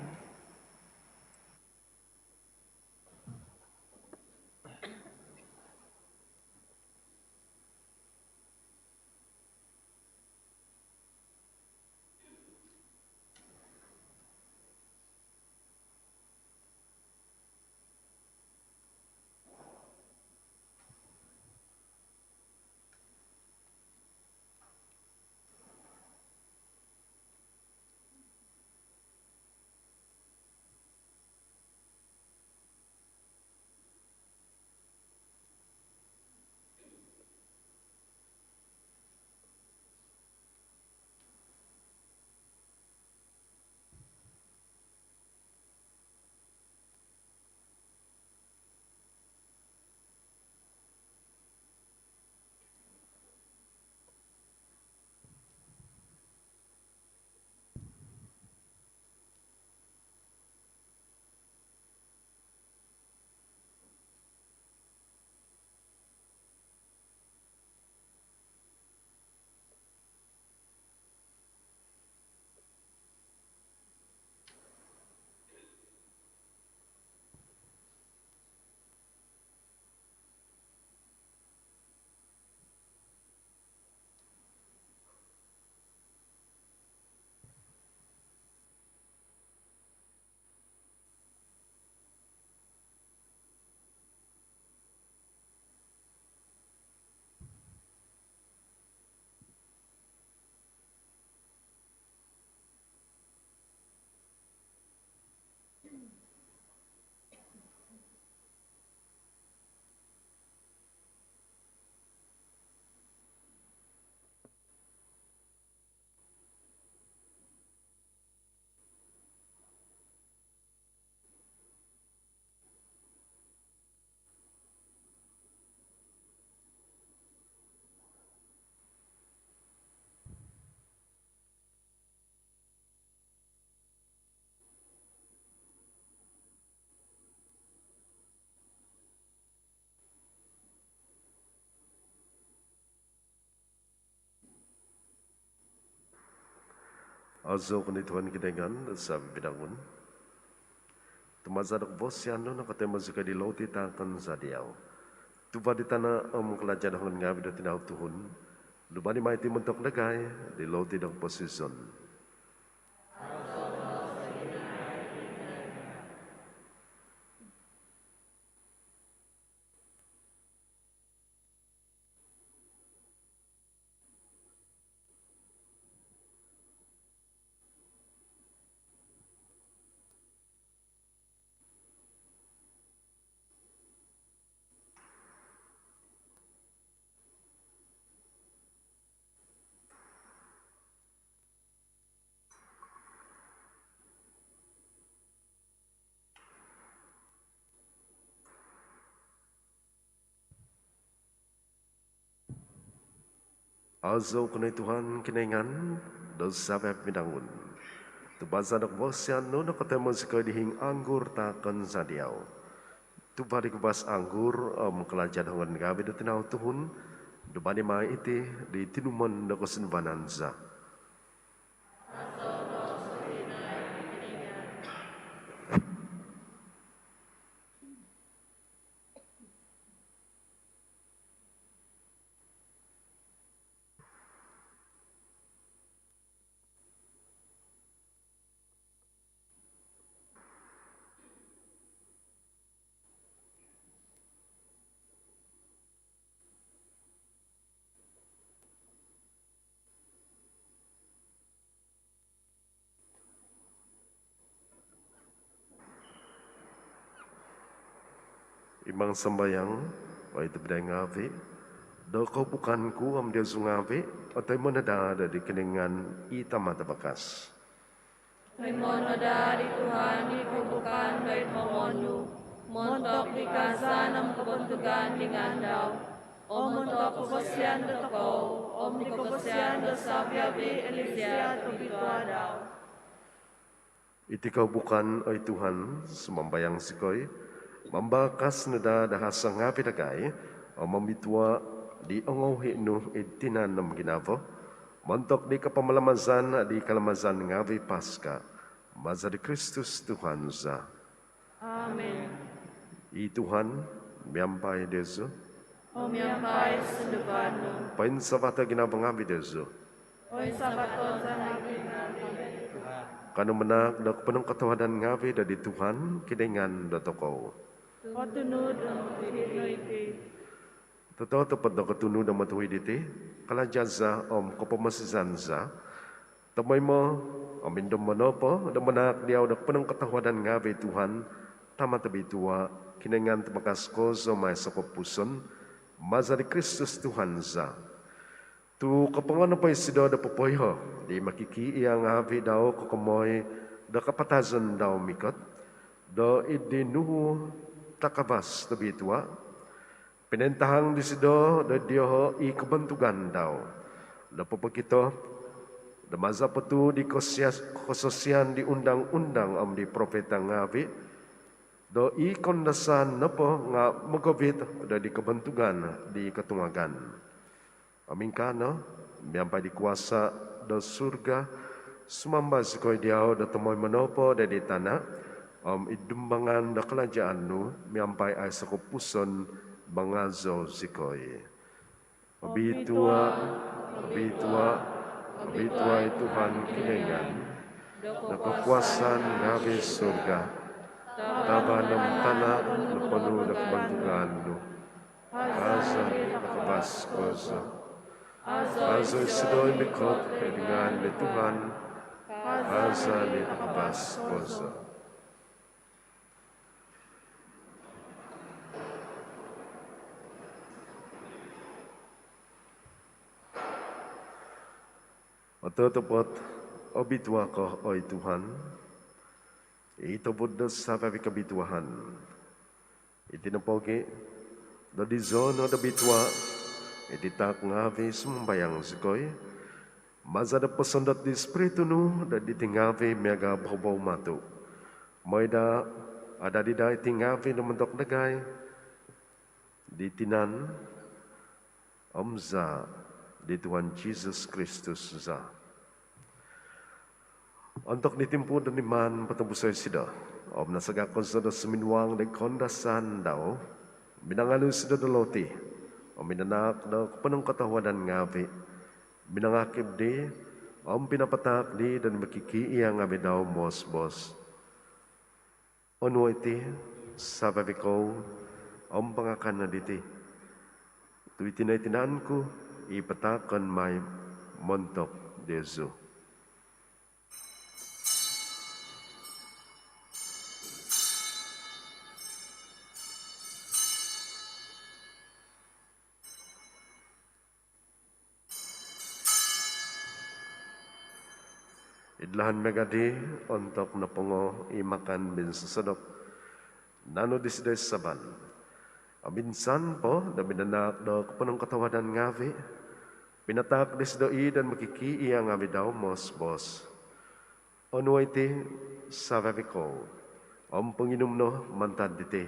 Aazou ko no oi Tuhan Kinoingan do savi-avi binangun. Tu maza do kavasian nu nokotoimo zikoi di loti taakon za diau. Tuva' di tana' om kalaja' do hongon ngavi' do tinau tuhun, dumadi mai iti montok dagai di loti do koposizon. Aazou ko no oi Tuhan Kinoingan do savi-avi binangun. Tu maza do kavasian nu nokotoimo zikoi di hiing anggur taakon za diau. Tuva' di kavas anggur om kalaja' do hongon ngavi' do tinau tuhun, dumadi mai iti di tinumon do kosunduvanan za. Imang sambayang, oi tobpinai ngavi', do koupukan ku om diozu ngavi' otoimo no daa di Kinoingan i Tama' Tavakas. Otoimo no daa di Tuhan i koupukan do id hongon nu, montok di kaazaan om kobontugan di ngaan dau, om montok kavasian dotokou om di kavasian do savi-avi Eklisia tobitua dau. Iti koupukan, oi Tuhan, sumambayang zikoi, mambaakas no daa do hasa ngavi' dagai om momitua' di ongouhi' nu id tinan om ginavo, montok di kapamalamazan di kalamazan ngavi' Paska, maza di Kristus Tuhan za. Amin. I Tuhan miampai diozu. Om miampai sunduvan nu. Poinsavato' ginavo ngavi' diozu. Poinsavaton za ngavi' ngavi'. Kanou manaak do koponongkotohuadan ngavi' do di Tuhan Kinoingan dotokou. Kotunud om otuhid no iti. Tototopot do kotunud om otuhid iti, kalaja' za om kopomosizan za, tomoimo om indombo nopo do manaak diau do koponongkotohuadan ngavi', Tuhan, Tama' tobitua', Kinoingan tavakas kozo om aiso' kopupuson, maza di Kristus Tuhan za. Tu' kopongo nopo isido do popoiho' di mokikiia' ngavi' dau kokomoi do kapatazon dau mikot, do id di nuhu takavas tobitua', pinointahang disido do dioho' i kobontugan dau do popokito do maza' po tu' di kosias-, kososian di undang-undang om di profeta ngavi', do i koundasaan nopo nga' mogovit do di kobontugan di kotungagan. Om ingkaa no, miampai di kuasa' do surga, sumamba zikoi diau do tomoimo nopo do di tana', om id dumbangan do kalajaan nu miampai aiso' kopupuson mangazou zikoi. Obitua', obitua', obitua' i Tuhan Kinoingan do kokuasaan ngavi'. Surga, tavan om tana' noponu' do kobontugan nu. Kaza di takavas kozo. Kaza isido i mikot id ngaan di Tuhan. Kaza di takavas kozo. Ototopot obitua' ko, oi Tuhan, i tobud do savi-avi' kobituaan. Iti nopogi', do dizo no do bitua' iti taak ngavi', sumambayang zikoi, maza' do posondot di Spiritu nu do diti ngavi' miaga' bohobou matu', moi do adadi daa iti ngavi' do montok dagai di tinan om zaa' di Tuhan Jisus Kristus za. Ontok di timpu do niman potobuso' isido om nasaga' kozo do suminuang di koundasan dau, minanganu isido do loti om minanaak do koponongkotohuadan ngaavi', minangakib dii om pinapataak dii do di mokikiia' ngaavi' dau moos-boos: Onuo' iti savi-avi' kou om pangakan no diti, tu' iti no i tinan ku i pataakon mai montok diozu. Id lahan miaga' dii, ontok nopongo i makan minsosodop, nanu disido i saban om insan po do minanaak do koponongkotohuadan ngaavi', pinataak disido i' do di mokikiia' ngaavi' dau moos-boos: Onuo' iti savi-avi' kou om ponginum no mantad diti,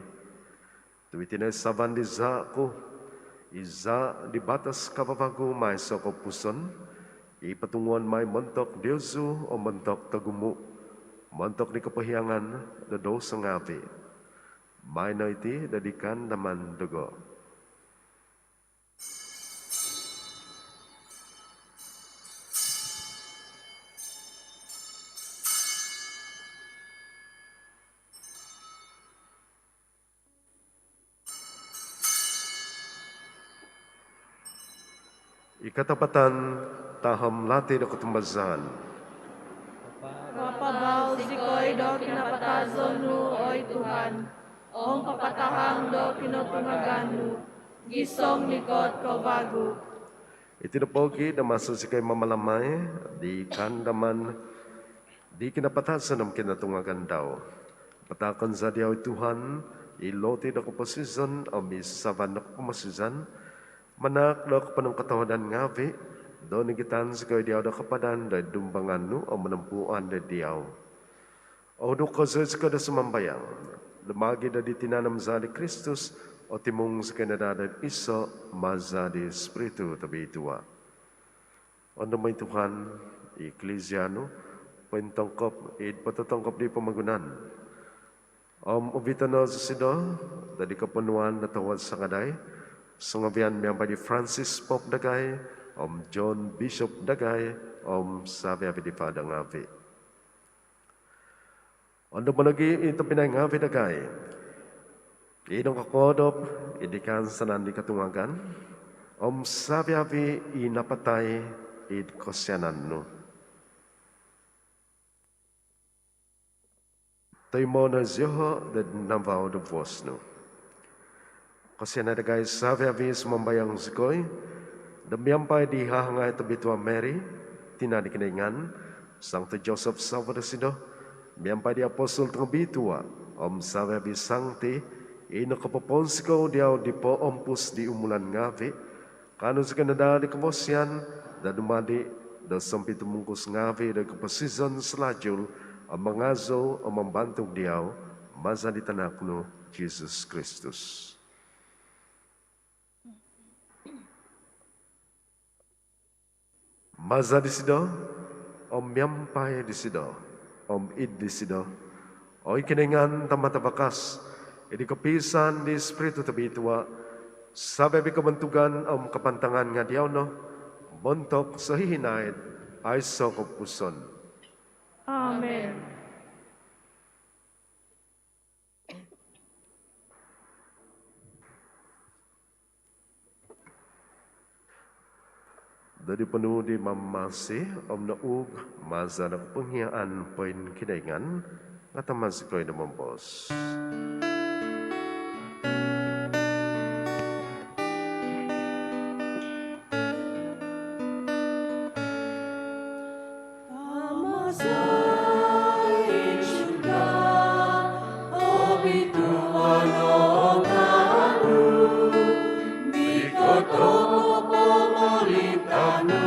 tu' iti no i saban di zaa' ku, i zaa' di batos kavavagu maiso' koupuson, i potunguon mai montok diozu om montok togumu', montok di kopohiangan do douso ngaavi'. Maai no iti do di kaandaman dogo. I katapatan tahom lati do kotumbazaan. Papabal zikoi do kinapatazon nu, oi Tuhan, om papatahang do kinotungagan nu, gisom mikot ko vagu. Iti nopogi' do maso zikoi mamalamai di kaandaman di kinapatazon om kinotungagan dau, pataakon za diau, oi Tuhan, i loti do koposizon om i sasavan do kopomosizan, manaak do koponongkotohuadan ngaavi', do nigitan zikoi diau do kapadan do id dumbangan nu om monompuan do diau. Ohuduk kozo zikoi do sumambayang, do maagi' do di tinan om zaa' di Kristus, otimung zikoi no daa do iso' maza' di Spiritu Tobitua. Ondomo' oi Tuhan i Eklisia nu pointongkop id pototongkop di pomogunan, om uvito' no zosido do di koponuan do tavad sangadai, songovian miampai di Francis Pope dagai, om John Bishop dagai, om savi-avi' di Father ngaavi'. Ondomo' nogi' i tobpinai ngaavi' dagai i nokokoodop id di kaansanan di kotungagan, om savi-avi' i napatai id kosianan nu. Toimo' no zioho' do id navau do bos nu. Kosianai dagai savi-avi', sumambayang zikoi, do miampai di hahangai tobitua Mary, tina' di Kinoingan, Sangti Joseph savo' dosido, miampai di apostol tongobitua, om savi-avi' sangti i nokopoponsikou diau di poompus di umulan ngaavi', kaanu zikoi no daa di kobosian do dumadi' do sompitumungkus ngaavi' do koposizon salajul, om mangazou om mambantug diau, maza' di tanak nu Jesus Kristus. Maza' disido, om miampai disido, om id disido, oi Kinoingan Tama' Tavakas, id di kopiisaan di Spiritu Tobitua, savi-avi' kobontugan om kapantangan nga' diau no, montok sohihinaid aiso' kopupuson. Amen. Do di ponuu' di Mamamasi om nouug maza' do kopongiaan poinkinoingan, nga' tama' zikoi do moboos. Tama' za id surga, obitua' no o ngaan nu, mikot o kopomolintaan nu,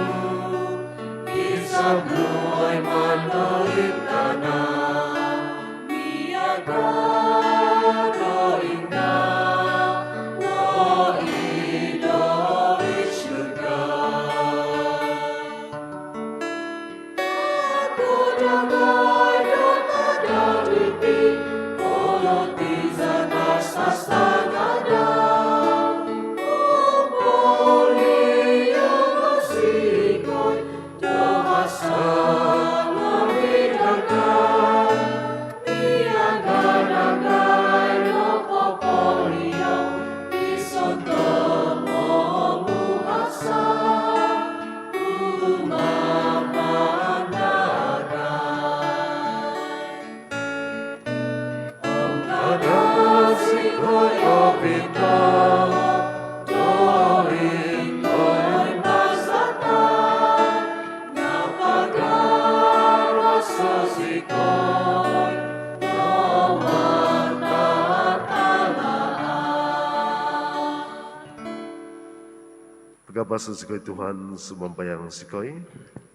gisom nu oi maan do id tana' miaga' do ingga' nogi' do id surga. Gabas zikoi Tuhan, sumambayang zikoi,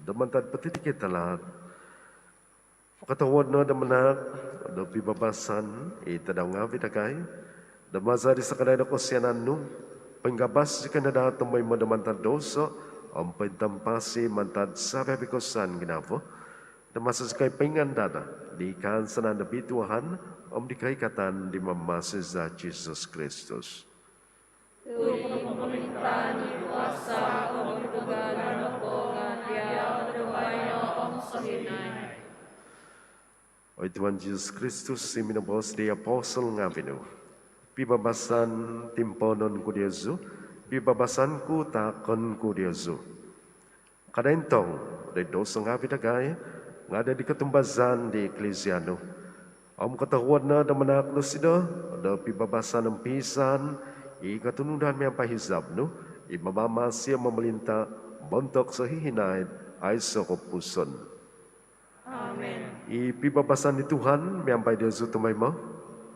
do mantad potitikid tahaat. Kotohuod no do manaak do pibabasan i tadau ngaavi' dagai, do maza' di sakadai do kosianan nu, poinggabas zikoi no daa tomoimo do mantad douso om pointampasi mantad savi-avi' kosusaan ginavo, do maso zikoi poingandad di kaansanan do bituahan om di koikatan di Mamamasi za Jesus Kristus. Tu' i pomolintaan, i kuasa om i kaganapan nopo nga' diau do baino om sohinaid. Oi Tuhan Jesus Kristus, i minoboos di apostol ngaavi' nu, pibabasan timpoonon ku diozu, pibabasan ku taakon ku diozu. Kada' intong do douso ngaavi' dagai, nga' do di kotumbazaan di Eklisia nu. Om kotohuod no do manaak dosido do pibabasan om piisaan i kotunudan miampai hizab nu, i mamamasi om momolinta' montok sohihinaid aiso' kopupuson. Amin. I pibabasan di Tuhan miampai diozu tomoimo.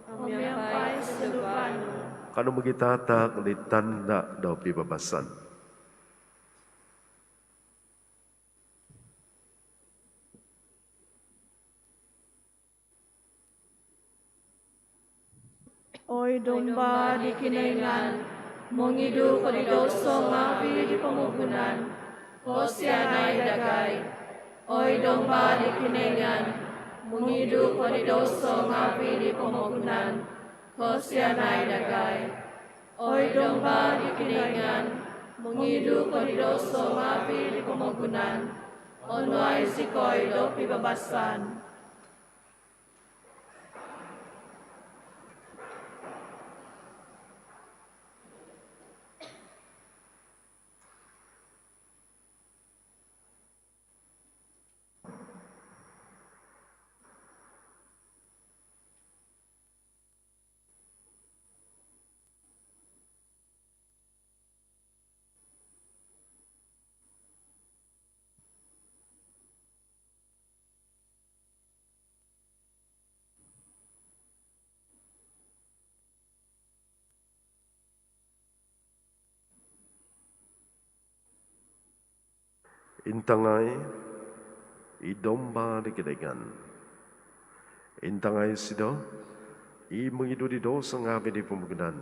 Om miampai sunduvan nu. Kanou mogitataak di tanda' do pibabasan. Oi Domba di Kinoingan, mongidu ko di douso ngaavi' di pomogunan, kosianai dagai. Oi Domba di Kinoingan, mongidu ko di douso ngaavi' di pomogunan, kosianai dagai. Oi Domba di Kinoingan, mongidu ko di douso ngaavi' di pomogunan, onuai zikoi do pibabasan. Intangai i Domba di Kinoingan. Intangai isido i mongidu di douso ngaavi' di pomogunan.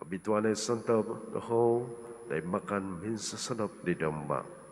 Obituanai sontob doho' do makan minsosodop di Domba.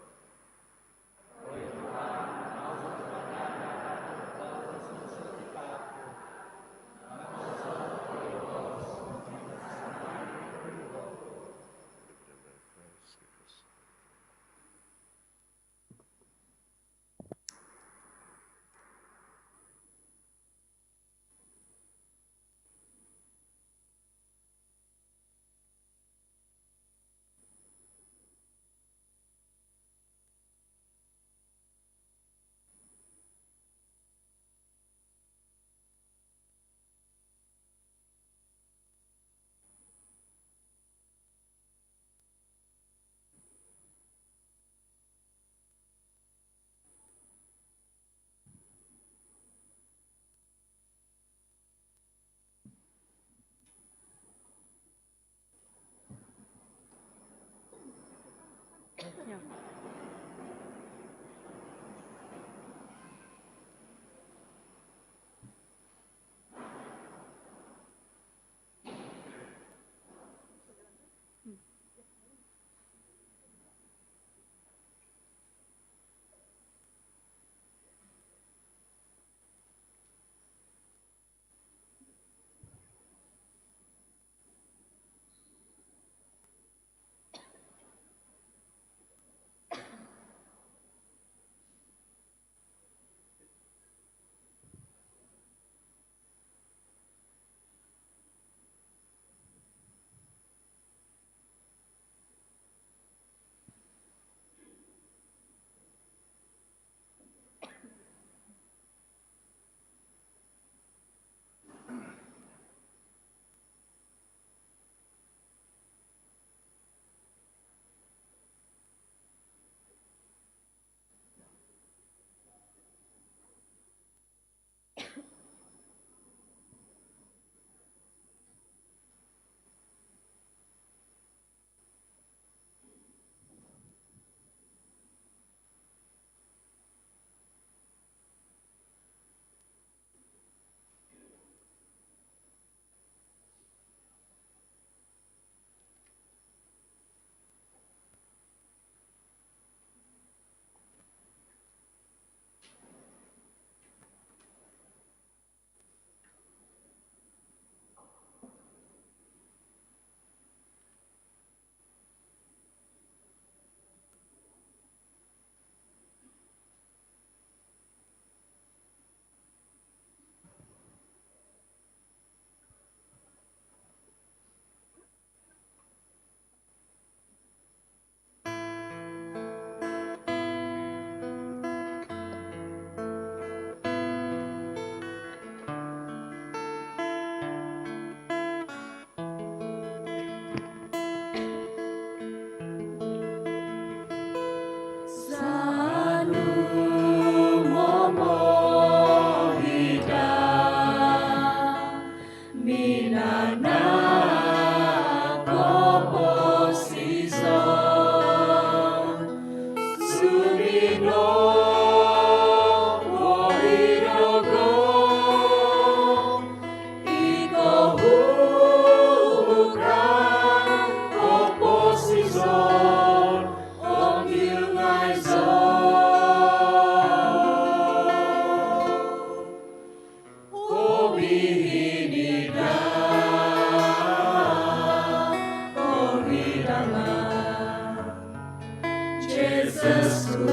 Jesusku,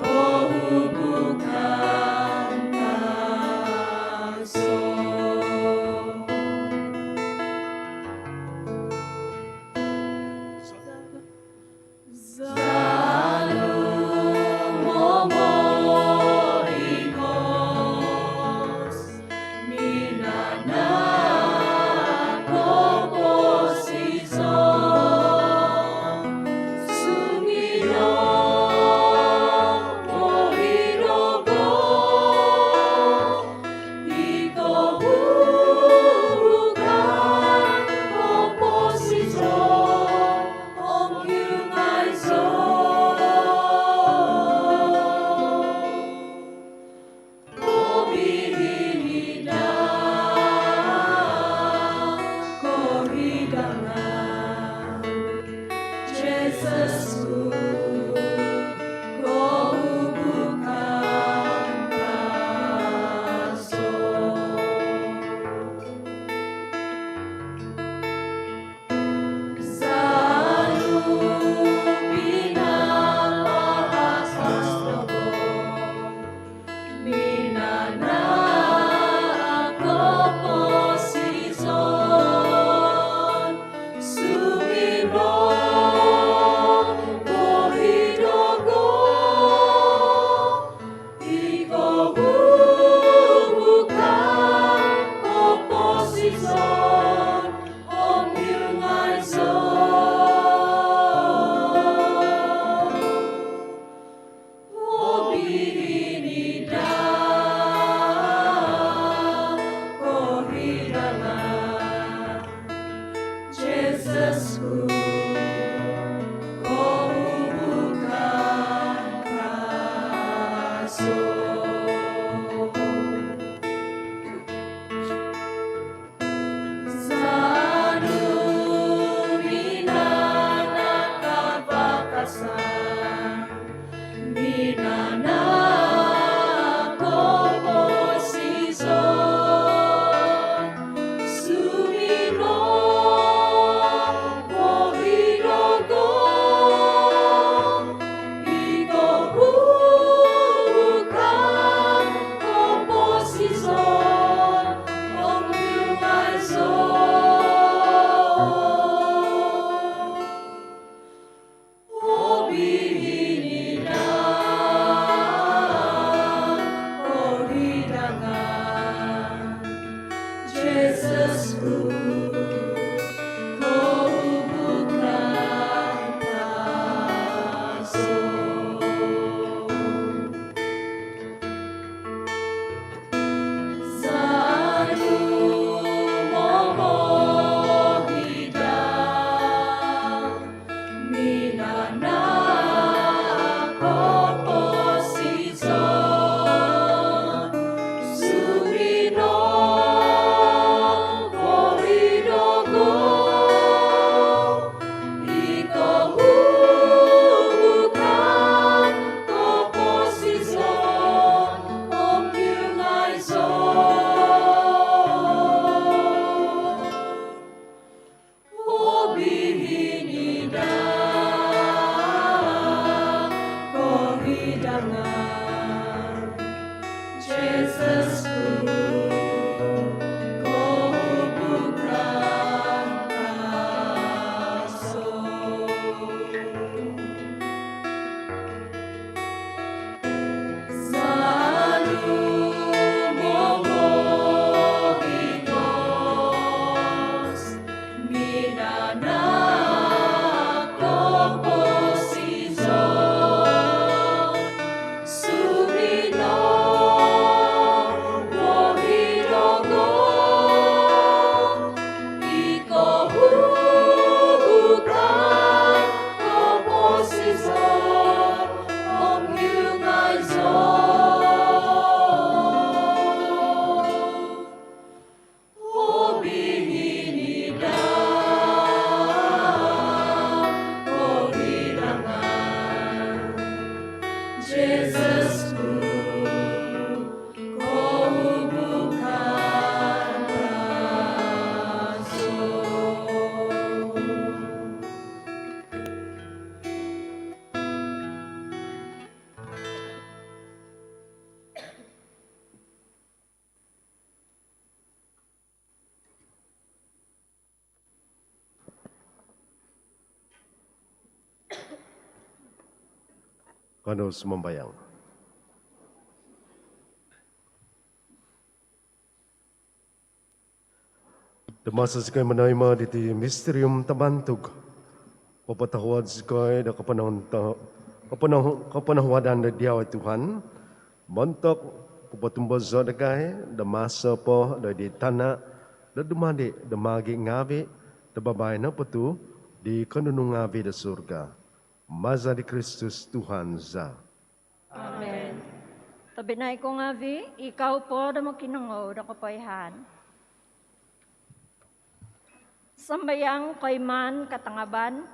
kohubukan taso. Za nu momohingos, minanahak koposizon, sumino pohidogo, i kohubukan koposizon om kiungaizo. Obihini daa kohidangan, Jesusku, kohubukan taso. Za nu pinapahasas dogo, minanahak koposizon, sumino pohidogo, i kohubukan koposizon om kiungaizo. Obihini daa kohidangan, Jesusku, kohubukan taso. Za nu minanahak kabakasan, minanahak koposizon, sumino pohidogo, i kohubukan koposizon om kiungaizo. Obihini daa kohidangan, Jesusku, kohubukan taso. Za nu momohidang, minanahak koposizon, sumino pohidogo, i kohubukan koposizon om kiungaizo. Obihini daa kohidangan, Jesusku, kohubukan taso. Za nu momohingos, minanahak koposizon, sumino pohidogo, i kohubukan koposizon om kiungaizo. Obihini daa Kanou sumambayang. Do maso zikoi monoimo diti misterium tabantug, popotohuod zikoi do kopononto-, kopono-, koponohuodan do diau oi Tuhan, montok popotumbozo' dagai do maso po do id tana' do dumadi' do maagi' ngaavi' do babaino po tu' di konunu ngaavi' do surga. Maza di Kristus Tuhan za. Amen. Tobpinai ku ngaavi', ikau po do mokinongou do kopoihaan. Sambayang Koimaan Katangaban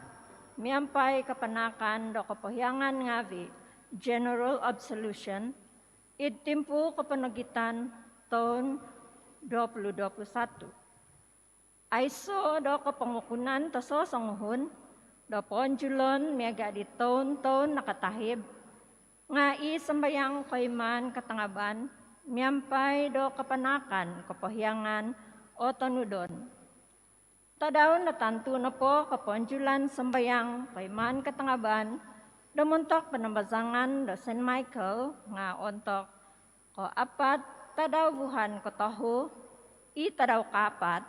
miampai kapanaakan do kopohiongan ngaavi', general absolution, id timpu koponogitan toun dua puluh dua puluh satu. Aiso' do kopongukunan tososonguhun do poonjulon miaga' di toun-toun nakatahib, nga' i Sambayang Koimaan Katangaban miampai do kapanaakan kopohiongan o tonudon. Tadau natantu nopo kopoonjulan Sambayang Koimaan Katangaban do montok panambazangan do Saint Michael nga' ontok ko apat tadau vuhan kotohu, i tadau kaapat,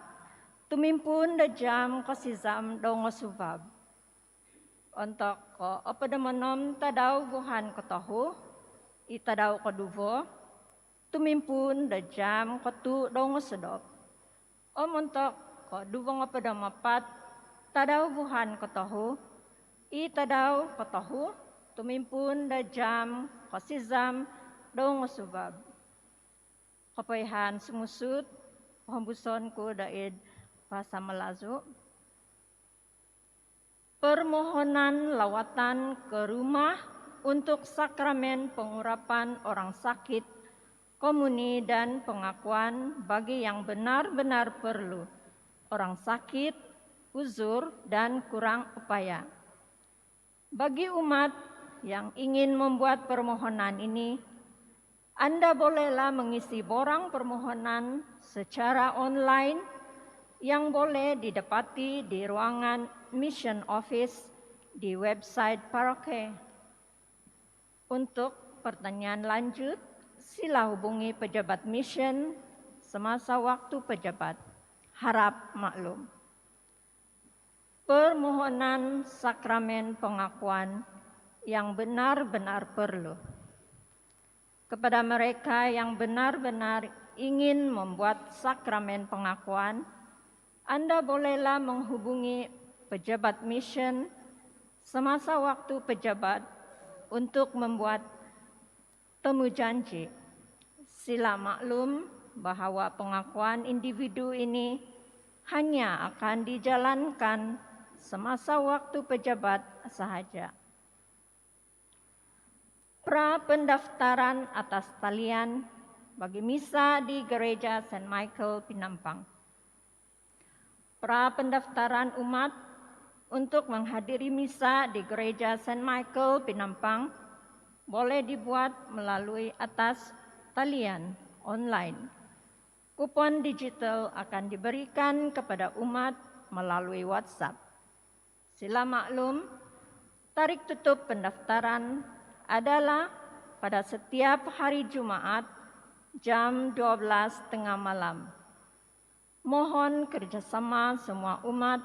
tumimpuun do jaam kosizam do ngosuvab. Ontok ko opod om onom tadau vuhan kotohu, i tadau koduvo, tumimpuun do jaam kotuu do ngosodop. Om ontok ko duvo ngopod om apat tadau vuhan kotohu, i tadau kotohu, tumimpuun do jaam kosizam do ngosuvab. Kopoihaan sumusuut, pohombuson ku do id bahasa Melayu. Permohonan lawatan ke rumah untuk sakramen pengurapan orang sakit, komuni dan pengakuan bagi yang benar-benar perlu, orang sakit, uzur, dan kurang upaya. Bagi umat yang ingin membuat permohonan ini, anda bolehlah mengisi borang permohonan secara online yang boleh didapati di ruangan Mission Office di website paroki. Untuk pertanyaan lanjut, sila hubungi pejabat mission semasa waktu pejabat. Harap maklum. Permohonan sakramen pengakuan yang benar-benar perlu. Kepada mereka yang benar-benar ingin membuat sakramen pengakuan, anda bolehlah menghubungi pejabat mission semasa waktu pejabat untuk membuat temu janji. Sila maklum bahawa pengakuan individu ini hanya akan dijalankan semasa waktu pejabat sahaja. Pra pendaftaran atas talian bagi misa di Gereja Saint Michael Penampang. Pra pendaftaran umat untuk menghadiri misa di Gereja Saint Michael Penampang boleh dibuat melalui atas talian online. Kupon digital akan diberikan kepada umat melalui WhatsApp. Sila maklum, tarikh tutup pendaftaran adalah pada setiap hari Jumaat jam dua belas tengah malam. Mohon kerjasama semua umat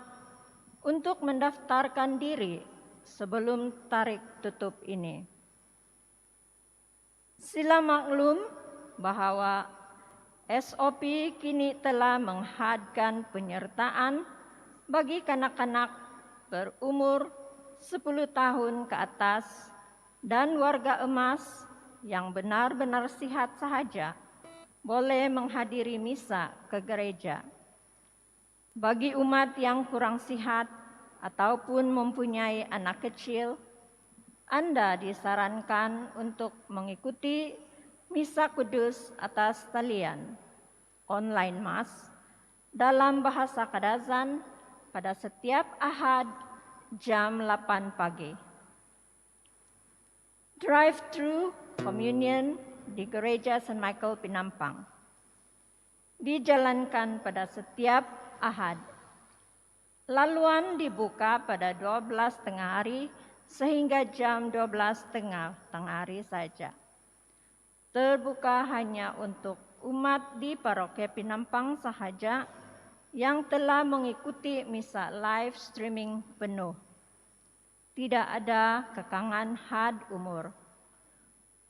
untuk mendaftarkan diri sebelum tarikh tutup ini. Sila maklum bahawa S O P kini telah menghadkan penyertaan bagi kanak-kanak berumur sepuluh tahun ke atas dan warga emas yang benar-benar sihat sahaja boleh menghadiri misa ke gereja. Bagi umat yang kurang sihat ataupun mempunyai anak kecil, anda disarankan untuk mengikuti Misa Kudus atas talian, online Mass, dalam bahasa Kadazan pada setiap Ahad jam lapan pagi. Drive-thru communion di Gereja Saint Michael Penampang dijalankan pada setiap Ahad. Laluan dibuka pada dua belas tengah hari sehingga jam dua belas tengah, tengah hari saja. Terbuka hanya untuk umat di Paroki Penampang sahaja yang telah mengikuti misa live streaming penuh. Tidak ada kekangan had umur.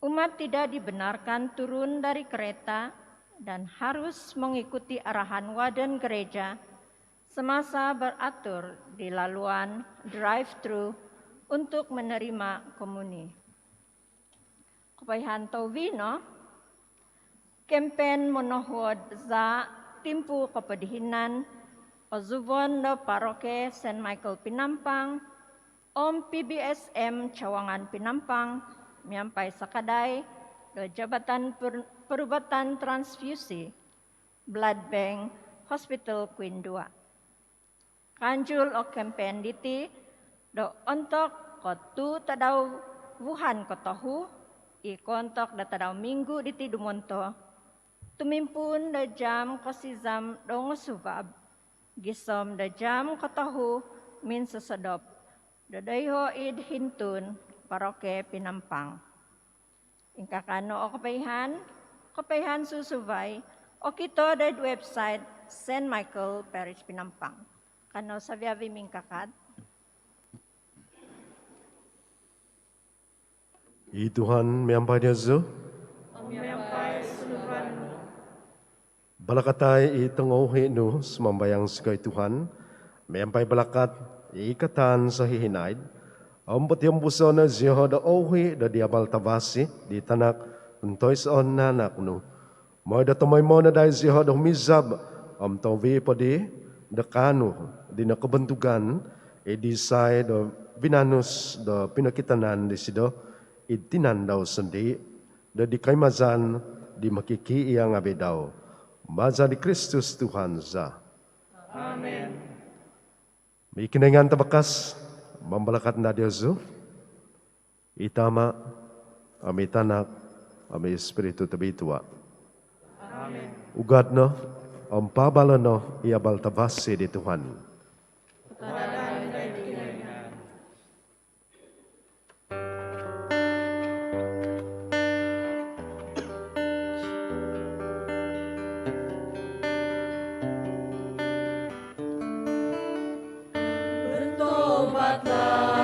Umat tidak dibenarkan turun dari kereta dan harus mengikuti arahan warden gereja semasa beratur di laluan drive-thru untuk menerima komuni. Kopoihaan tohuri no, kempen monohuod za timpu kopodihinan ozuvon do Paroki Saint Michael Penampang om P B S M Cawangan Penampang miampai sakadai do Jabatan Per-, Perubatan Transfusi, Blood Bank, Hospital Queen dua. Kaanjul o kempen diti do ontok kotuu tadau vuhan kotohu, i koontok do tadau minggu diti dumonto, tumimpuun do jam kosizam do ngosuvab gisom do jam kotohu minsosodop do doiho id hintun Paroki Penampang. Ingkaa no o kopoihaan, kopoihaan susuvai okito doid website Saint Michael Parish Penampang. Kanou savi-avi mingkakat. I Tuhan miampai diozu. Om miampai sunduvan nu. Balakatai i tongouhi nu, sumambayang zikoi Tuhan, miampai balakat i kataan sohihinaid, om potiombuso no zioho do ouhi do di abal tavasi di Tanak tuntoisoon nanak nu, moi do tomoimo no daa zioho do humizab om tohuvi po di do kaanu di nokobontugan id disai do vinanus do pinokitanan disido id tinan dau sondii, do di koimazan di mokikiia ngavi dau. Maza di Kristus Tuhan za. Amen. I Kinoingan Tavakas mambalakat no diozu, i Tama, om i Tanak, om i Spiritu Tobitua. Amen. Ugad no om paabalo no i abal tavasi di Tuhan. Tadaan id Kinoingan. Bertobatlah